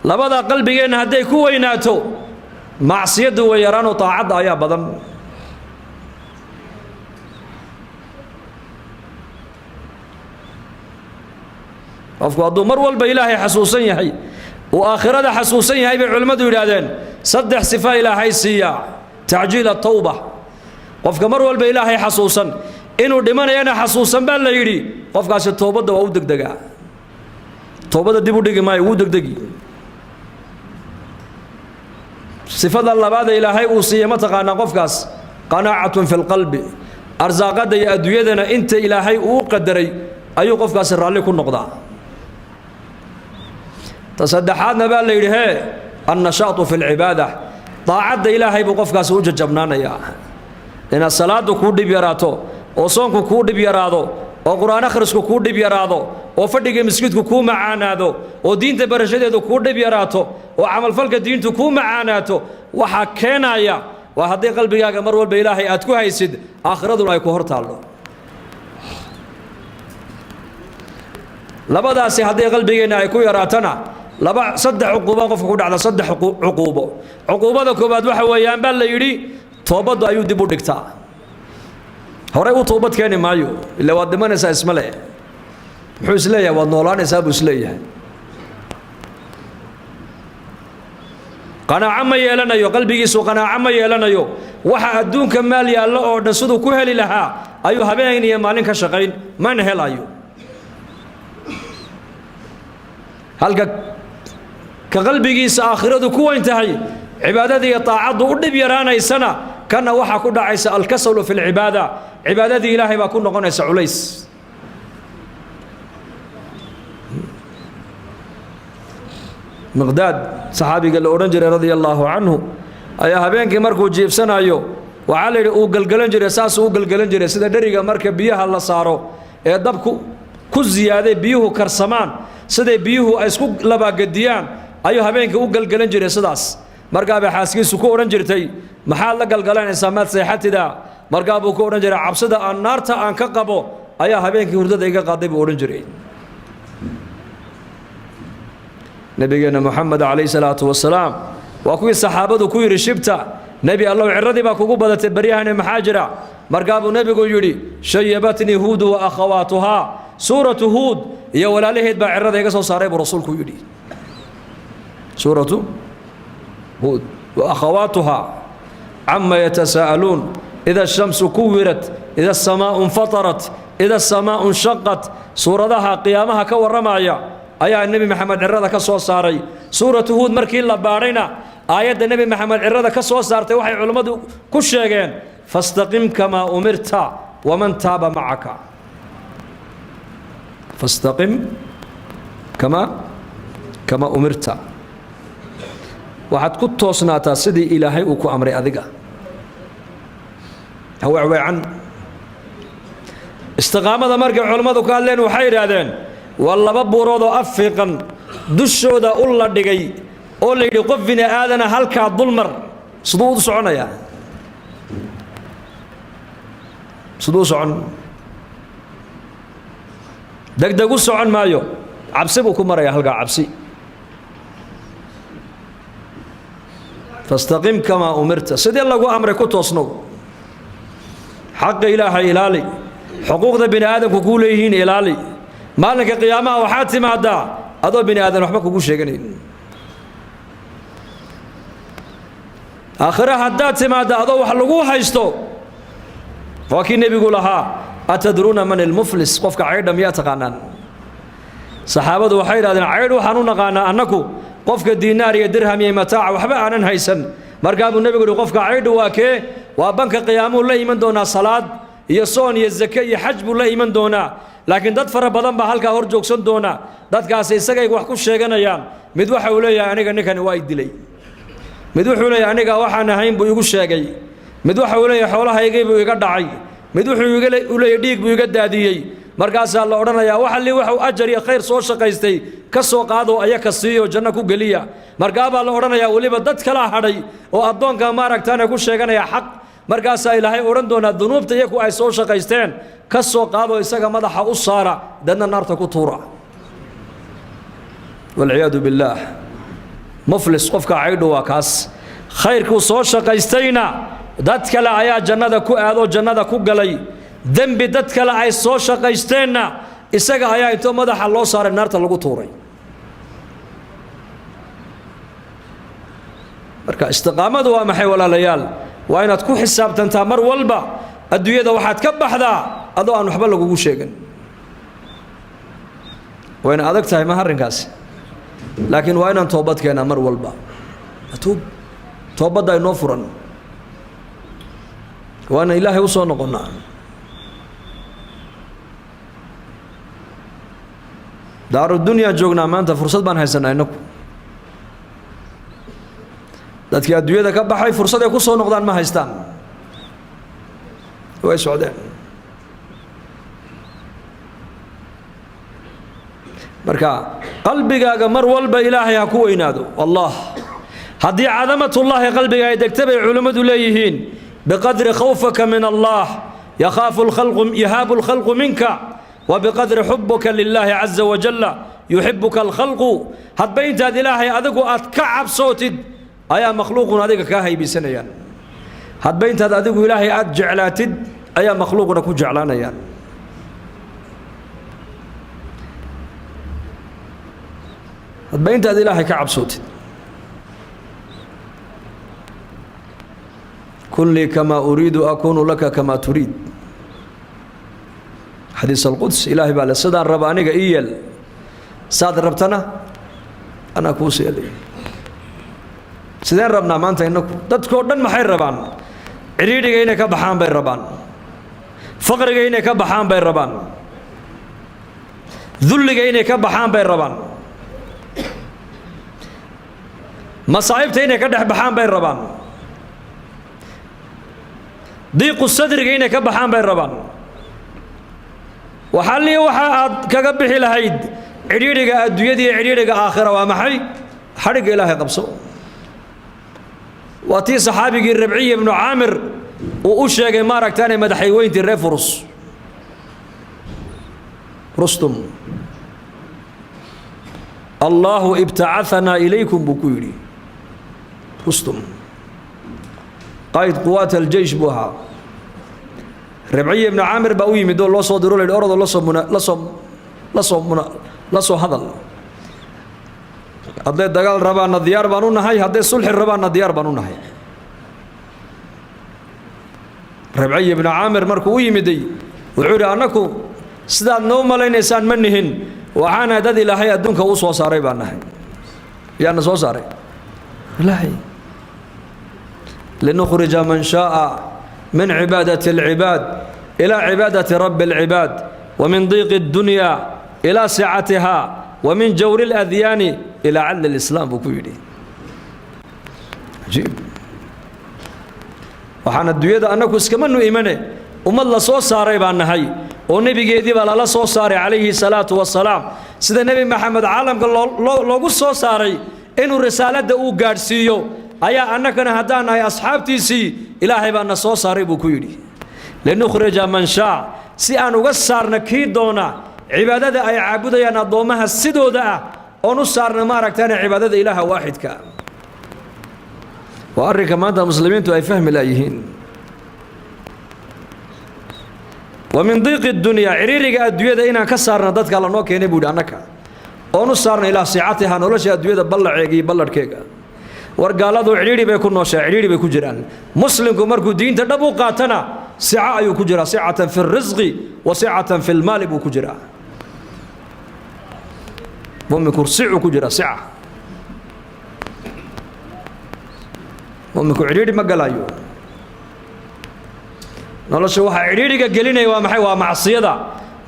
A: Labada qalbigeenna hadday ku weynaato, macsiyaddu way yaraanoo taacadda ayaa badan. Qofku hadduu mar walba Ilaahay xasuusan yahay, uu aakhirada xasuusan yahay, bay culimmadu yidhaahdeen, saddex sifa Ilaahay siiyaa. Tacjiil atawba, qofka mar walba Ilaahay xasuusan, inuu dhimanayana xasuusan baa la yidhi, qofkaasi toobadda waa u degdegaa, toobadda dib u dhigi maayo, wuu degdegi. Sifada labaada Ilaahay uu siiyey ma taqaanaa? Qofkaas qanaacatun fi lqalbi, arsaaqadda iyo adduunyadana inta Ilaahay uu qadaray ayuu qofkaasi raalli ku noqdaa. Ta saddexaadna baa la yidhi hee, annashaatu fi lcibaada, daacadda Ilaahay buu qofkaasi u jajabnaanayaa. Inaad salaaddu kuu dhib yaraato, oo soonku kuu dhib yaraado, oo qur-aan akhrisku kuu dhib yaraado, oo fadhiga masjidku kuu macaanaado, oo diinta barashadeedu kuu dhib yaraato, oo camalfalka diintu kuu macaanaato, waxaa keenaya waa haddii qalbigaaga mar walba Ilaahay aad ku haysid, aakhiraduna ay ku hor taallo. Labadaasi haddii qalbigeenna ay ku yaraatana, laba saddex cuquubo qofka ku dhacda, saddex cuquubo. Cuquubada koowaad waxa weeyaan baa la yidhi, toobaddu ayuu dib u dhigtaa, horey u toobad keeni maayo, ila waad dhimanaysaa isma leh. Muxuu isleeyahay? Waad noolaanaysaa buu isleeyahay. Qanaaco ma yeelanayo, qalbigiisu qanaaco ma yeelanayo. Waxa adduunka maal yaallo oo dhan siduu ku heli lahaa ayuu habeen iyo maalin ka shaqayn, mana helayo. Halka ka qalbigiisa aakhiradu ku weyn tahay, cibaadada iyo taacaddu u dhib yaraanaysana, kana waxaa ku dhacaysa alkasalu fi lcibaada, cibaadadii Ilaahay baa ku noqonaysa culays. Miqdaad saxaabiga la odhan jiray radia allaahu canhu ayaa habeenkii markuu jiibsanayo, waxaa la yidhi uu gelgelan jiray, saasuu u gelgelan jiray, sida dheriga marka biyaha la saaro ee dabku ku ziyaaday biyuhu karsamaan, siday biyuhu ay isku labaagediyaan ayuu habeenkii u gelgelan jiray sidaas. Markaabay xaaskiisu ku odhan jirtay, maxaad la galgalanaysaa, maad seexatida? Markaa buu ku odhan jiray, cabsida aan naarta aan ka qabo ayaa habeenkii hurdada iga qaaday, buu odhan jiray. Nabigeenna Moxamed calayhi salaatu wasalaam waa kuwii saxaabadu ku yidhi, shibta nebi Allow, ciradii baa kugu badatay baryahani, maxaa jira? Markaa buu nebigu yidhi, shayabatnii Huudu wa akhawaatuhaa, suuratu Huud iyo walaalaheed baa cirada iga soo saaray, buu rasuulku yidhi. Suuratu Huud wa akhawaatuhaa, cama yatasaa'aluun, ida ashamsu kuwirat, ida asamaa'u infatarat, ida asamaa'u inshaqat, suuradaha qiyaamaha ka warramaya ayaa Nebi Maxamed cirada ka soo saaray. Suuratu Huud markii la baadhayna, aayadda Nebi Maxamed cirada ka soo saartay waxay culimmadu ku sheegeen, fastaqim kamaa umirta waman taaba macaka, fastaqim kamaa umirta, waxaad ku toosnaataa sidii Ilaahay uu ku amray, adiga haweecweecan. Istiqaamada markay culimmadu ka hadleen waxay yidhaahdeen, waa laba buurood oo afiiqan dushooda u la dhigay oo la yidhi qof bini aadana halkaa dulmar, siduu u soconayaa? Siduu u socon? Degdeg u socon maayo, cabsi buu ku maraya halkaa, cabsi. Fastaqim kamaa umirta, sidii lagu amray ku toosnow. Xaqa Ilaahay ilaali, xuquuqda bini aadamku kuu leeyihiin ilaali. Maalinka qiyaamaha waxaad timaadaa adoo bini aadan waxba kugu sheeganayn. Aakhire haddaad timaadda adoo wax lagu haysto, waa kii nebigu lahaa, atadruuna man ilmuflis? Qofka caydha miyaa taqaanaan? Saxaabadu waxay yidhahdeen, caydh waxaan u naqaanaa annaku qofka diinaar iyo dirham iyo mataaca waxba aanan haysan. Markaa buu nebigu yihi, qofka caydhu waa kee? Waa banka qiyaamuu la iman doonaa salaad iyo soon iyo zake iyo xaj buu la iman doonaa, laakiin dad fara badan baa halkaa hor joogsan doona. Dadkaasi isagay wax ku sheeganayaan. Mid waxa uu leeyahay, aniga ninkani waa i dilay. Mid wuxuu leeyahay, aniga waxaan ahayn buu igu sheegay. Mid waxa uu leeyahay, xoolahaygii buu iga dhacay. Mid wuxuu u leeyahay, dhiig buu iga daadiyey. Markaasaa la odhanayaa, waxa li waxuu ajar iyo khayr soo shaqaystay ka soo qaado, ayaka siiyo, janno ku geliya. Markaabaa la odhanayaa, weliba dad kalaa hadhay oo addoonka maaragtaane ku sheeganaya xaq. Markaasaa Ilaahay odhan doonaa dunuubta iyaku ay soo shaqaysteen ka soo qaadoo isaga madaxa u saara, dadna naarta ku tuura, walciyaadu billaah. Muflis qofka caydhu waa kaas. Khayrkuu soo shaqaystayna dad kale ayaa jannada ku aadoo jannada ku galay, dembi dad kale ay soo shaqaysteenna isaga ayaa intoo madaxa loo saaray naarta lagu tuuray. Marka istiqaamadu waa maxay, walaalayaal? Waa inaad ku xisaabtantaa mar walba adduunyada waxaad ka baxdaa adoo aan waxba lagugu sheegin. Wayna adag tahay ma arrinkaasi, laakiin waa inaan toobad keenaa mar walba. Atuub, toobadda inoo furan, waa inaan Ilaahay u soo noqonnaa. Daarudunyaan joognaa maanta, fursad baan haysanaa innaku. Dadkii adduunyada ka baxay fursad ay ku soo noqdaan ma haystaan, way socdeen. Marka qalbigaaga mar walba Ilaahay ha ku weynaado. Allah haddii cadamatullaahi qalbiga ay degta bay culimmadu leeyihiin, biqadri khawfaka min Allah yakhaafu lkhalqu, yahaabu lkhalqu minka, wa biqadri xubuka lilaahi caza wajalla yuxibuka alkhalqu. Hadba intaad Ilaahay adigu aad ka cabsootid ayaa makhluuquna adiga kaa haybisanayaan, hadba intaad adigu Ilaahay aad jeclaatid ayaa makhluuquna ku jeclaanayaan. Hadba intaad Ilaahay ka cabsootid. Kun lii kamaa uriidu akuunu laka kamaa turiid, xadiis alquds. Ilaahay baa le, sidaan raba aniga ii yeel, saad rabtana anaa kuu seelay. Sideen rabnaa maanta innaku? Dadkoo dhan maxay rabaan? Cidhiidhiga inay ka baxaan bay rabaan, faqriga inay ka baxaan bay rabaan, dulliga inay ka baxaan bay rabaan, masaa'ibta inay ka dhex baxaan bay rabaan, diiqu sadriga inay ka baxaan bay rabaan. Waxaa lii waxa aad kaga bixi lahayd cidhiidhiga adduunyada iyo cidhiidhiga aakhira waa maxay? Xadhigga Ilaahay qabso. Waa tii saxaabigii Rabciya ibnu Caamir uu u sheegay maaragtaanay madaxayweyntii reer Furus, Rustum. Allaahu ibtacaanaa ilaykum buu ku yidhi Rustum, qaa'id quwaat aljeysh buu ahaa. Rabciya ibnu Caamir baa u yimid oo loo soo diro, la yidhi orodoo lasoo muna lasoo lasoo muna la soo hadal. Hadday dagaal rabaanna diyaar baan u nahay, hadday sulxi rabaanna diyaar baan u nahay. Rabciya ibnu Caamir markuu u yimiday wuxuu yidhi, annaku sidaad noo malaynaysaan ma nihin, waxaanahay dad Ilaahay adduunka uu soo saaray baan nahay. Yaana soo saaray? Ilaahay. Linukhrija man shaaa min cibaadati alcibaad ilaa cibaadati rabbi alcibaad, wa min diiqi اddunya ilaa sicatiha, wa min jawri اladyaani ilaa cadli اlislaam buu ku yidhi. Ajiib. Waxaan adduunyada annaku iskamanu imane, ummad la soo saaray baan nahay oo nebigeedii baa lala soo saaray calayhi salaatu wasalaam. Sida Nebi Maxamed caalamka loogu soo saaray inuu risaaladda uu gaadhsiiyo ayaa annagana haddaan nahay asxaabtiisii Ilaahay baa na soo saaray buu ku yidhi. Linukhrija man shaa, si aan uga saarna kii doona cibaadada ay caabudayaan addoommaha sidooda ah, oon u saarna maaragtaana cibaadada Ilaaha waaxidka. Waa arrinka maanta muslimiintu ay fahmi laayihiin. Wa min diiqi dunyaa, ciriiriga adduunyada inaan ka saarna dadka lanoo keenay buu yidhi annaka, oon u saarna ilaa sicatiha, nolosha adduunyada ballaceega iyo balladhkeega. War gaaladu cidhiidhi bay ku nooshaa, cidhiidhi bay ku jiraan. Muslimku markuu diinta dhab u qaatana sica ayuu ku jiraa, sicatan fi risqi wa sicatan fi lmaali buu ku jiraa. Muminku sicuu ku jiraa, sica. Muminku cidhiidhi ma galayo nolosha. Waxa cidhiidhiga gelinaya waa maxay? Waa macsiyada.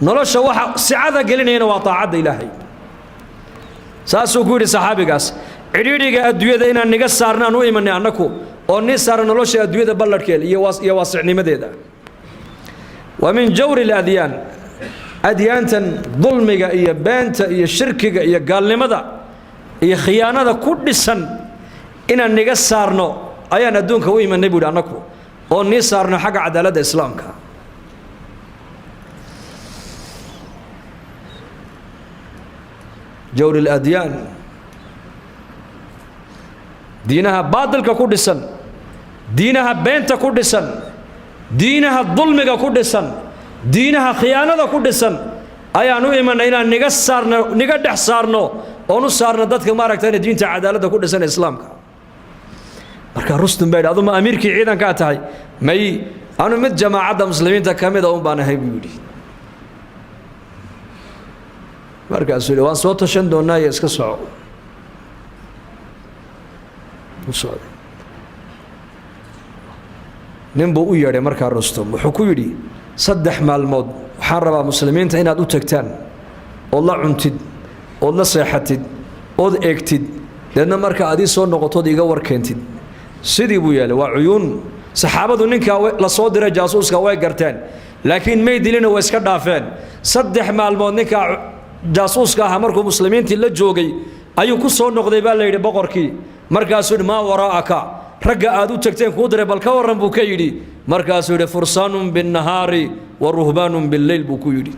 A: Nolosha waxa sicada gelinayana waa taacadda Ilaahay. Saasuu ku yidhi saxaabigaas, cidhiidhiga adduunyada inaan niga saarnaan u imanay annaku, oo nii saara nolosha adduunyada balladhkeeda iyo waasicnimadeeda. Wa min jawri aladyaan, adyaantan dulmiga iyo beenta iyo shirkiga iyo gaalnimada iyo khiyaanada ku dhisan inaan niga saarno ayaan adduunka u imanay buu yidhi annaku. Oo nii saarno xagga cadaaladda islaamka. Jawr aladyaan, diinaha baadilka ku dhisan, diinaha beenta ku dhisan, diinaha dulmiga ku dhisan, diinaha khiyaanada ku dhisan ayaan u imanay inaan niga saarno, niga dhex saarno, oon u saarno dadka maaragtayna diinta cadaaladda ku dhisan islaamka. Marka Rustum baa yidhi, aduma amiirkii ciidankaa tahay? May, anu mid jamaacadda muslimiinta ka mida un baan ahay, buu yidhi. Markaasuu yidhi, waan soo tashan doonaa iyo iska soco. U socday. Nin buu u yeedhay markaa Rustum, wuxuu ku yidhi, 3 maalmood waxaan rabaa muslimiinta inaad u tagtaan, ood la cuntid, ood la seexatid, ood eegtid, deedna marka aad ii soo noqotood iga war keentid. Sidii buu yeelay. Waa cuyuun saxaabadu ninkaa la soo diray jaasuuska way garteen, laakiin may dilina, way iska dhaafeen. 3 maalmood ninkaa jaasuuska ahaa markuu muslimiintii la joogay ayuu ku soo noqday, baa la yidhi, boqorkii. Markaasuu yidhi, maa waraa'aka? Ragga aad u tagteen kuu diray bal ka warran, buu ka yidhi. Markaasuu yidhi, fursaanun binnahaari wa ruhbaanun billeyl, buu ku yidhi.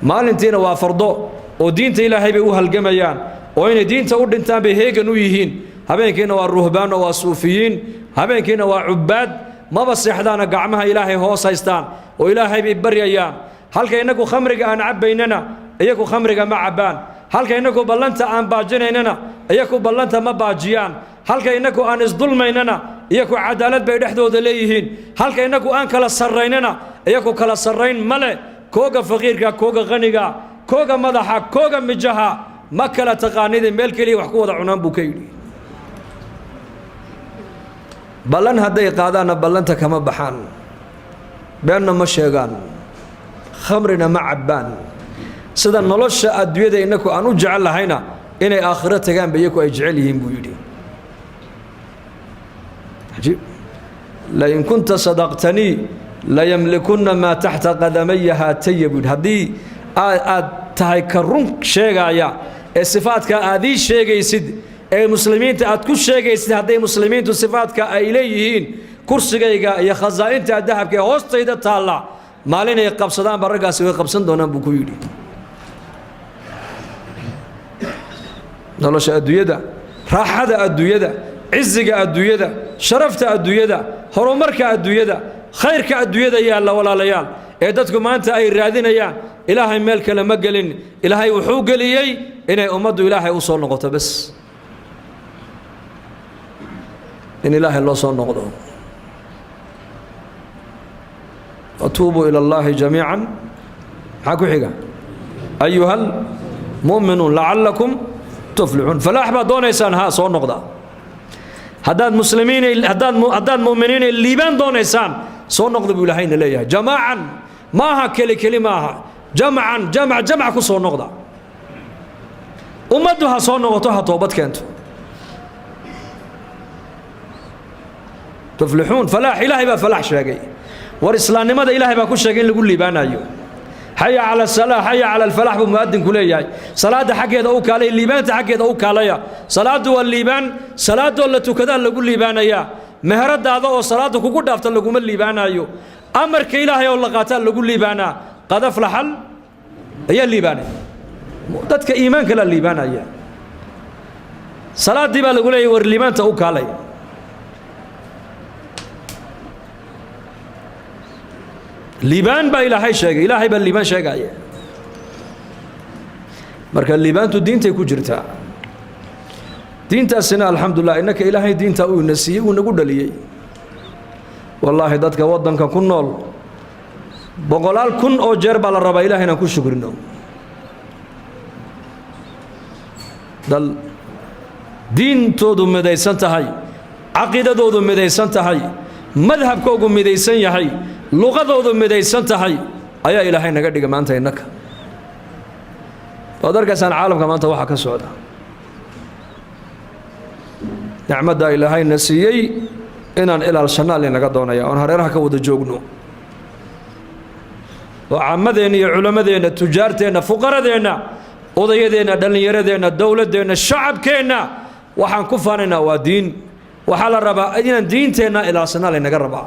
A: Maalintiina waa fardo oo diinta Ilaahay bay u halgamayaan, oo inay diinta u dhintaan bay heegan u yihiin. Habeenkiina waa ruhbaan oo waa suufiyiin, habeenkiina waa cubbaad, maba seexdaana, gacmaha Ilaahay hoos haystaan oo Ilaahay bay baryayaan. Halka innagu khamriga aan cabbaynana, iyagu khamriga ma cabbaan. Halka innagu ballanta aan baajinaynana, iyagu ballanta ma baajiyaan. Halka innagu aan isdulmaynana, iyagu cadaalad bay dhexdooda leeyihiin. Halka innagu aan kala sarraynana, iyagu kala sarrayn ma leh. Kooga faqiirka, kooga qaniga, kooga madaxa, kooga mijaha ma kala taqaanide, meel keliya wax ku wada cunaan, buu ka yidhi. Ballan hadday qaadaanna ballanta kama baxaan, beenna ma sheegaan, khamrina ma cabbaan. Sida nolosha adduunyada innaku aan u jecel lahayna, inay aakhiro tagaanba iyaku ay jecel yihiin, buu yidhi. Cajiib. Lain kunta sadaqtanii layamlikunna maa taxta qadamaya haataya, buu yidhi. Haddii aad tahay ka run sheegaya ee sifaadka aad ii sheegaysid ee muslimiinta aad ku sheegaysid, hadday muslimiintu sifaadka ay leeyihiin, kursigayga iyo khasaa'inta dahabka ee hoostayda taalla maalinay qabsadaanba raggaasi way qabsan doonaan, buu ku yidhi. Nolosha adduunyada, raaxada adduunyada, ciziga adduunyada, sharafta adduunyada, horumarka adduunyada, khayrka adduunyada yaalla, walaalayaal, ee dadku maanta ay raadinayaan, Ilaahay meel kale ma gelin. Ilaahay wuxuu geliyey inay ummaddu Ilaahay u soo noqoto bas, in Ilaahay loo soo noqdo. Watuubuu ila Allaahi jamiican, maxaa ku xiga? Ayuha almu'minuun lacallakum tuflixuun. Falaax baad doonaysaan, haa, soo noqda. Haddaad muslimiin, haddaad mu'miniinay liibaan doonaysaan, soo noqda, buu Ilaahayna leeyahay. Jamaacan maaha, keli keli maaha, jamcan, jamc jamc ku soo noqda. Ummaddu ha soo noqoto, ha toobad keento. Tuflixuun, falaax. Ilaahay baa falaax sheegay. War islaamnimada Ilaahay baa ku sheegay in lagu liibaanayo. Xaya cala asalaa, xaya cala alfalax, buu mu'adinku leeyahay. Salaadda xaggeeda u kaalaya, liibaanta xaggeeda u kaalaya. Salaaddu waa liibaan. Salaadoo la tukadaa lagu liibaanayaa. Meheradaada oo salaadda kugu dhaafta laguma liibaanayo. Amarka Ilaahay oo la qaataa lagu liibaanaa. Qad aflaxal ayaa liibaanaya, dadka iimaanka la liibaanaya. Salaaddii baa lagu leeyahay, war liibaanta u kaalaya. Liibaan baa Ilaahay sheegay, Ilaahay baa liibaan sheegaya. Marka liibaantu diintay ku jirtaa. Diintaasina alxamdulilah innaka Ilaahay diintaa uu ina siiyey, uu nagu dhaliyey. Wallaahi, dadka waddanka ku nool boqolaal kun oo jeer baa la rabaa Ilahay inaan ku shukrino. Dal diintoodu midaysan tahay, caqiidadoodu midaysan tahay, madhabkoogu midaysan yahay, luqadoodu midaysan tahay ayaa Ilaahay naga dhiga maanta innaka. Waad arkaysaan caalamka maanta waxaa ka socda. Nicmaddaa Ilaahayna siiyey inaan ilaalshannaa laynaga doonaya, oon hareeraha ka wada joogno, oo camadeenna iyo culammadeenna, tujaarteenna, fuqaradeenna, odayadeenna, dhallinyaradeenna, dowladdeenna, shacabkeenna, waxaan ku faanaynaa waa diin. Waxaa la rabaa inaan diinteenna ilaalsannaa laynaga rabaa.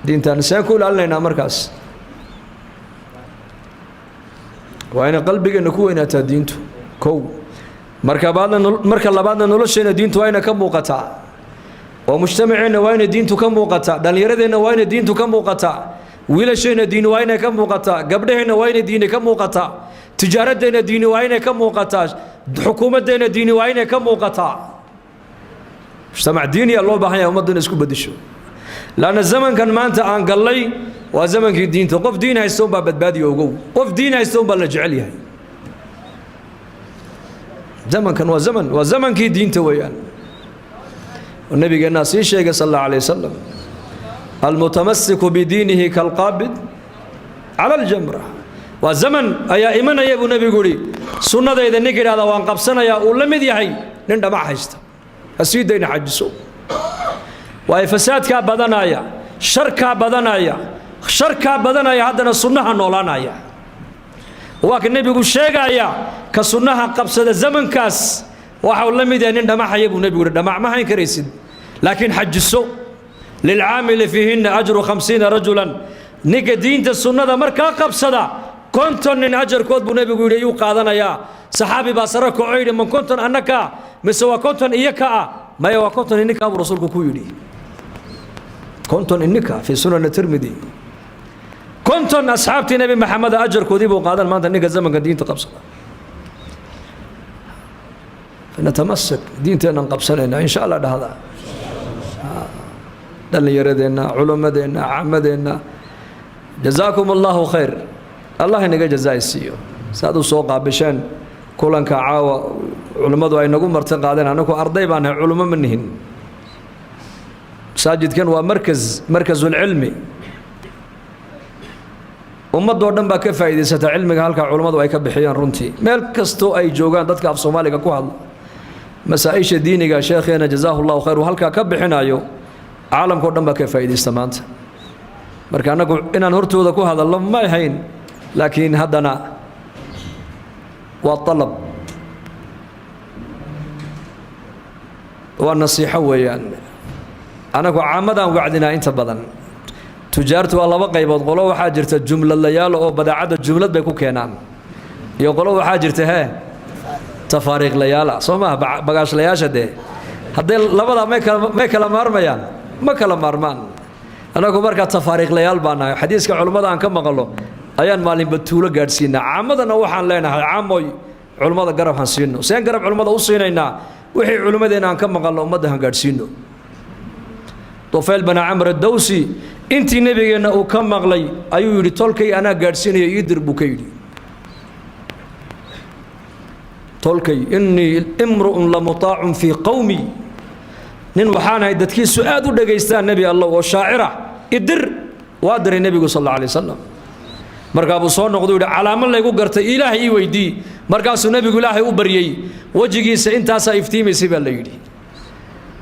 A: Diintaan seen ku ilaalinaynaa markaas? Waa inay qalbigeenna ku weynaataa diintu kow. Marka labaadna nolosheenna diintu waa inay ka muuqataa, oo mujtamaceenna waa inay diintu ka muuqataa, dhallinyaradeenna waa inay diintu ka muuqataa, wiilasheenna diini waa inay ka muuqataa, gabdhaheenna waa inay diini ka muuqataa, tijaaradeenna diini waa inay ka muuqataa, xukuumaddeenna diini waa inay ka muuqataa. Mujtamac diiniya loo baahan yahay ummaddu inay isku beddesho, laanna zamankan maanta aan gallay waa zamankii diinta. Qof diin haysta unbaa badbaadiya, ogow. Qof diin haysta unbaa la jecel yahay. Zamankan waa zaman, waa zamankii diinta weeyaan. Nabigeennaa sii sheegay sal allahu alayh wasalam: almutamasiku bidiinihi kalqaabid cala aljamra. Waa zaman ayaa imanaya buu nebigu yidhi, sunnadayda ninka yidhahda waan qabsanayaa uu la mid yahay nin dhamac haysta, ha sii dayna, xajiso. Waayo fasaadkaa badanaya, sharkaa badanaya, sharkaa badanaya, haddana sunnaha noolaanaya. Waa ka nebigu sheegaya ka sunnaha qabsada zamankaas waxau la mid yahay nin dhamaxaya buu nebigu yidhi. Dhamac ma hayn karaysid, laakiin xajiso. Lilcaamili fiihinna ajru 50 rajulan. Ninka diinta sunnada markaa qabsada 50 nin ajarkood buu nebigu yidhi ayuu qaadanayaa. Saxaabi baa sare kaco yidhi: man 50 annaka mise waa 50 iyo ka ah? Maya, waa 50 ininkaa buu rasuulku ku yidhi. 50 ininka, fii sunani Tirmidi. 50 asxaabtii Nebi Maxameda ajarkoodii buu qaadan maanta ninka zamanka diinta qabsada. Natamassak, diinteennan qabsanayna insha Allah. Dhahda dhallinyaradeenna, culimmadeenna, caamadeenna, jazaakum allahu khayr. Allah inaga jazaa siiyo saad u soo qaabisheen kulanka caawa. Culimmadu ay nagu marti qaadeen. Annagu arday baan nahay, culummo ma nihin. Masaajidkan waa markas, markasulcilmi. Ummadoo dhan baa ka faa'iidaysata cilmiga halkaa culummadu ay ka bixiyaan. Runtii meel kastoo ay joogaan dadka af Soomaaliga ku hadla, masaa-isha diiniga sheekheena jazaahu llahu khayr uu halkaa ka bixinayo, caalamkao dhan baa ka faa'iidaysta maanta. Marka annagu inaan hortooda ku hadalno ma ahayn, laakiin haddana waa alab, waa nasiixo weeyaan. Annagu caamadaan wacdinaa inta badan. Tujaartu waa laba qaybood: qolo waxaa jirta jumladlayaal oo badeecadda jumlad bay ku keenaan, iyo qolo waxaa jirta hee tafaariiqlayaala. Soo maaha bagaashlayaasha? Dee hadday labadaa may kala maarmayaan? Ma kala maarmaan. Annagu markaa tafaariiqlayaal baa nahay. Xadiiska culummada aan ka maqallo ayaan maalinba tuulo gaadhsiinaa. Caamadana waxaan leenahay: caamoy, culummada garab han siino. Seen garab culummada u siinaynaa? Wixii culimmadeenna aan ka maqalno ummadda han gaadhsiino. Tufayl bana Camr Adawsi intii nebigeenna uu ka maqlay ayuu yidhi: tolkay anaa gaadhsiinaya, ii dir buu ka yidhi tolkay. Innii imru'un lamutaacun fii qowmi, nin waxaan ahay dadkiisu aad u dhegaystaan, nebi Allah, oo shaacira, idir. Waa diray nebigu sal alla alay wasalam. Markaa buu soo noqday, yidhi: calaamo laygu gartay Ilaahay ii weydii. Markaasuu nebigu Ilaahay u baryey, wejigiisa intaasaa iftiimaysay baa la yidhi.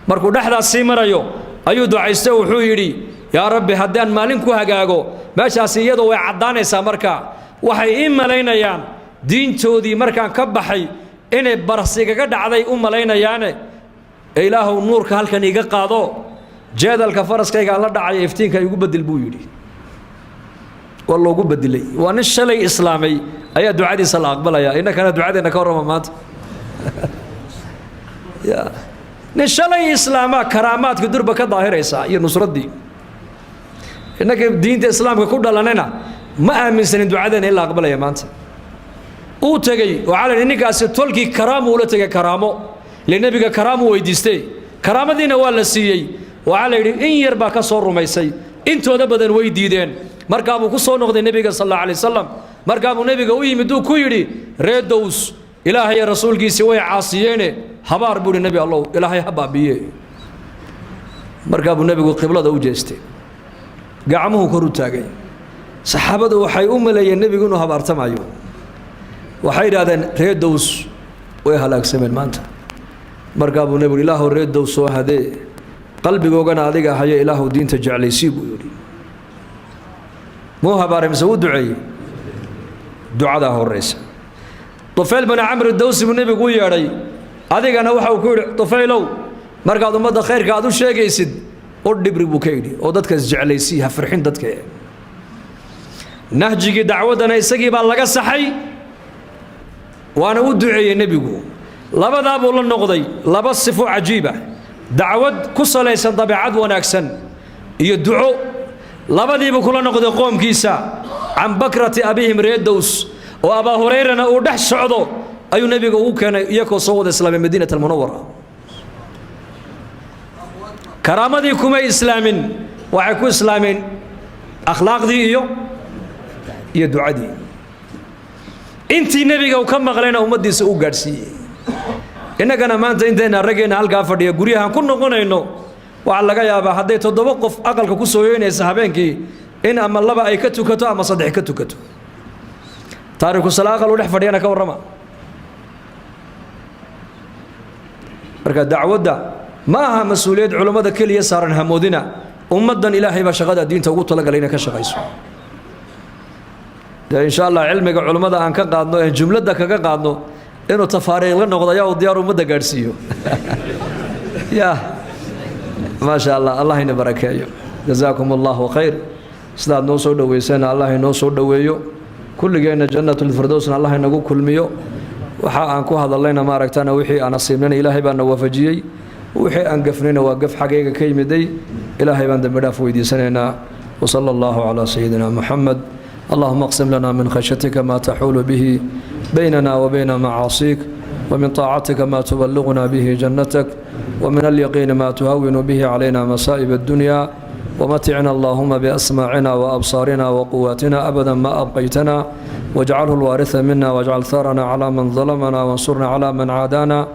A: Markuu dhexdaas sii marayo ayuu ducaystay, wuxuu yidhi: yaa Rabbi, haddaan maalin ku hagaago meeshaasi iyadoo way caddaanaysaa, markaa waxay ii malaynayaan diintoodii markaan ka baxay inay barasigaga dhacday u malaynayaane, ee Ilaahow nuurka halkan iiga qaado, jeedalka faraskaygaan la dhacaya iftiinka igu bedel buu yidhi. Waa loogu bedelay. Waa nin shalay islaamay ayaa ducadiisa la aqbalaya. Innakana ducadeenna ka warrama maanta. Ya nin shalay islaamaa karaamaadka durba ka daahiraysaa iyo nusraddii. Innaka diinta islaamka ku dhalanayna ma aaminsanin ducadeena in la aqbalaya maanta. Uu tegey, waxaa la yidhi ninkaasi tolkii karaamo ula tegay, karaamo ile nebiga karaamuu weydiistay, karaamadiina waa la siiyey. Waxaa la yidhi in yar baa ka soo rumaysay, intooda badan way diideen. Markaa buu ku soo noqday nebiga sal alla alay wasalam. Markaa buu nebiga u yimid, uu ku yidhi: reer Dows Ilaahay rasuulkiisii way caasiyeene, habaar buu yidhi, nebi Allow, Ilaahay ha baabiye. Markaa buu nebigu qiblada u jeestay, gacmuhu kor u taagay. Saxaabadu waxay u maleeyeen nebigu inuu habaartamayo. Waxay yidhahdeen: reer Dows way halaagsameen maanta. Markaa buu nebigu: Ilaahow reer Dows soo hadee, qalbigoogana adiga haye, Ilaahow diinta jeclaysii buu yidhi. Muu habaaray mise wuu duceeyey? Ducadaa horeysa. Tufayl bani Camr Dawsi buu nebigu u yeedhay. Adigana waxa uu ku yidhi: Tufaylow, markaad ummadda khayrka aad u sheegaysid U dhibri buu ka yidhi, oo dadka isjeclaysii, ha farxin dadka. Nahjigii dacwaddana isagii baa laga saxay, waana u duceeyey nebigu. Labadaa buu la noqday, laba sifo cajiiba: dacwad ku salaysan dabeecad wanaagsan iyo duco. Labadiibuu kula noqday qoomkiisa. Can bakrati abihim, reer Dows oo Abaa Hurayrana uu dhex socdo, ayuu nebiga ugu keenay iyakoo soo wada islaamay Madiinat Almunawara. Karaamadii kumay islaamin, waxay ku islaameen akhlaaqdii iyo ducadii. Intii nebiga uu ka maqlayna ummaddiisa uu gaadhsiiyey. Innagana maanta intayna raggeenna halkaa fadhiya guryahan ku noqonayno, waxaa laga yaabaa hadday 7 qof aqalka ku soo yoynaysa habeenkii, in ama laba ay ka tukato ama saddex ka tukato. Taariku sala aqal u dhex fadhiyana ka warrama. Marka dacwadda ma aha mas-uuliyad culammada keliya saaran, hamoodina. Ummaddan Ilaahay baa shaqada diinta ugu talagalay inay ka shaqayso. Dee insha Allah cilmiga culammada aan ka qaadno ee jumladda kaga qaadno inuu tafaariiq la noqdo, ayaa uu diyaar ummadda gaadhsiiyo. Ya maasha Allah, Allah ina barakeeyo. Jazaakum Allahu khayr. Sidaad noo soo dhoweysana Allah inoo soo dhoweeyo kulligeenna, Jannatulfirdowsna Allah inagu kulmiyo. Waxa aan ku hadallayna maaragtana, wixii aan asiibnayna Ilaahay baa na waafajiyey, wixii aan gafnayna waa gaf xaggayga ka yimiday, Ilaahay baan dembi dhaaf weydiisanaynaa. Wasala Allahu calaa sayidina Muxamed. اللهم اقسم لنا من خشيتك ما تحول به بيننا وبين معاصيك، ومن طاعتك ما تبلغنا به جنتك، ومن اليقين ما تهون به علينا مصائب الدنيا. ومتعنا اللهم بأسماعنا وأبصارنا وقواتنا أبدا ما أبقيتنا، واجعله الوارث منا، واجعل ثارنا على من ظلمنا، وانصرنا على من عادانا،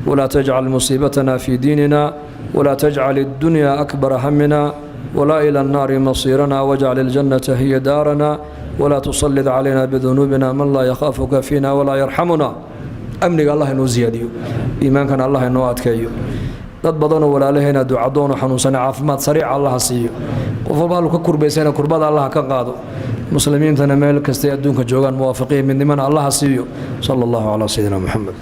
A: ولا تجعل مصيبتنا في ديننا، ولا تجعل الدنيا أكبر همنا ولا إلى النار مصيرنا، واجعل الجنة هي دارنا، ولا تسلط علينا بذنوبنا من لا يخافك فينا ولا يرحمنا. Amniga Allah inoo ziyaadiyo, iimaankana Allah inoo adkeeyo. Dad badanoo walaalaheena ducadoonu xanuunsana caafimaad sariica Allaha siiyo. Qof walba allu ka kurbaysana kurbada Allaha ka qaado. Muslimiintana meel kastay adduunka joogaan muwaafaqiya midnimana Allaha siiyo. Sala Allahu calaa sayidina Moxamed.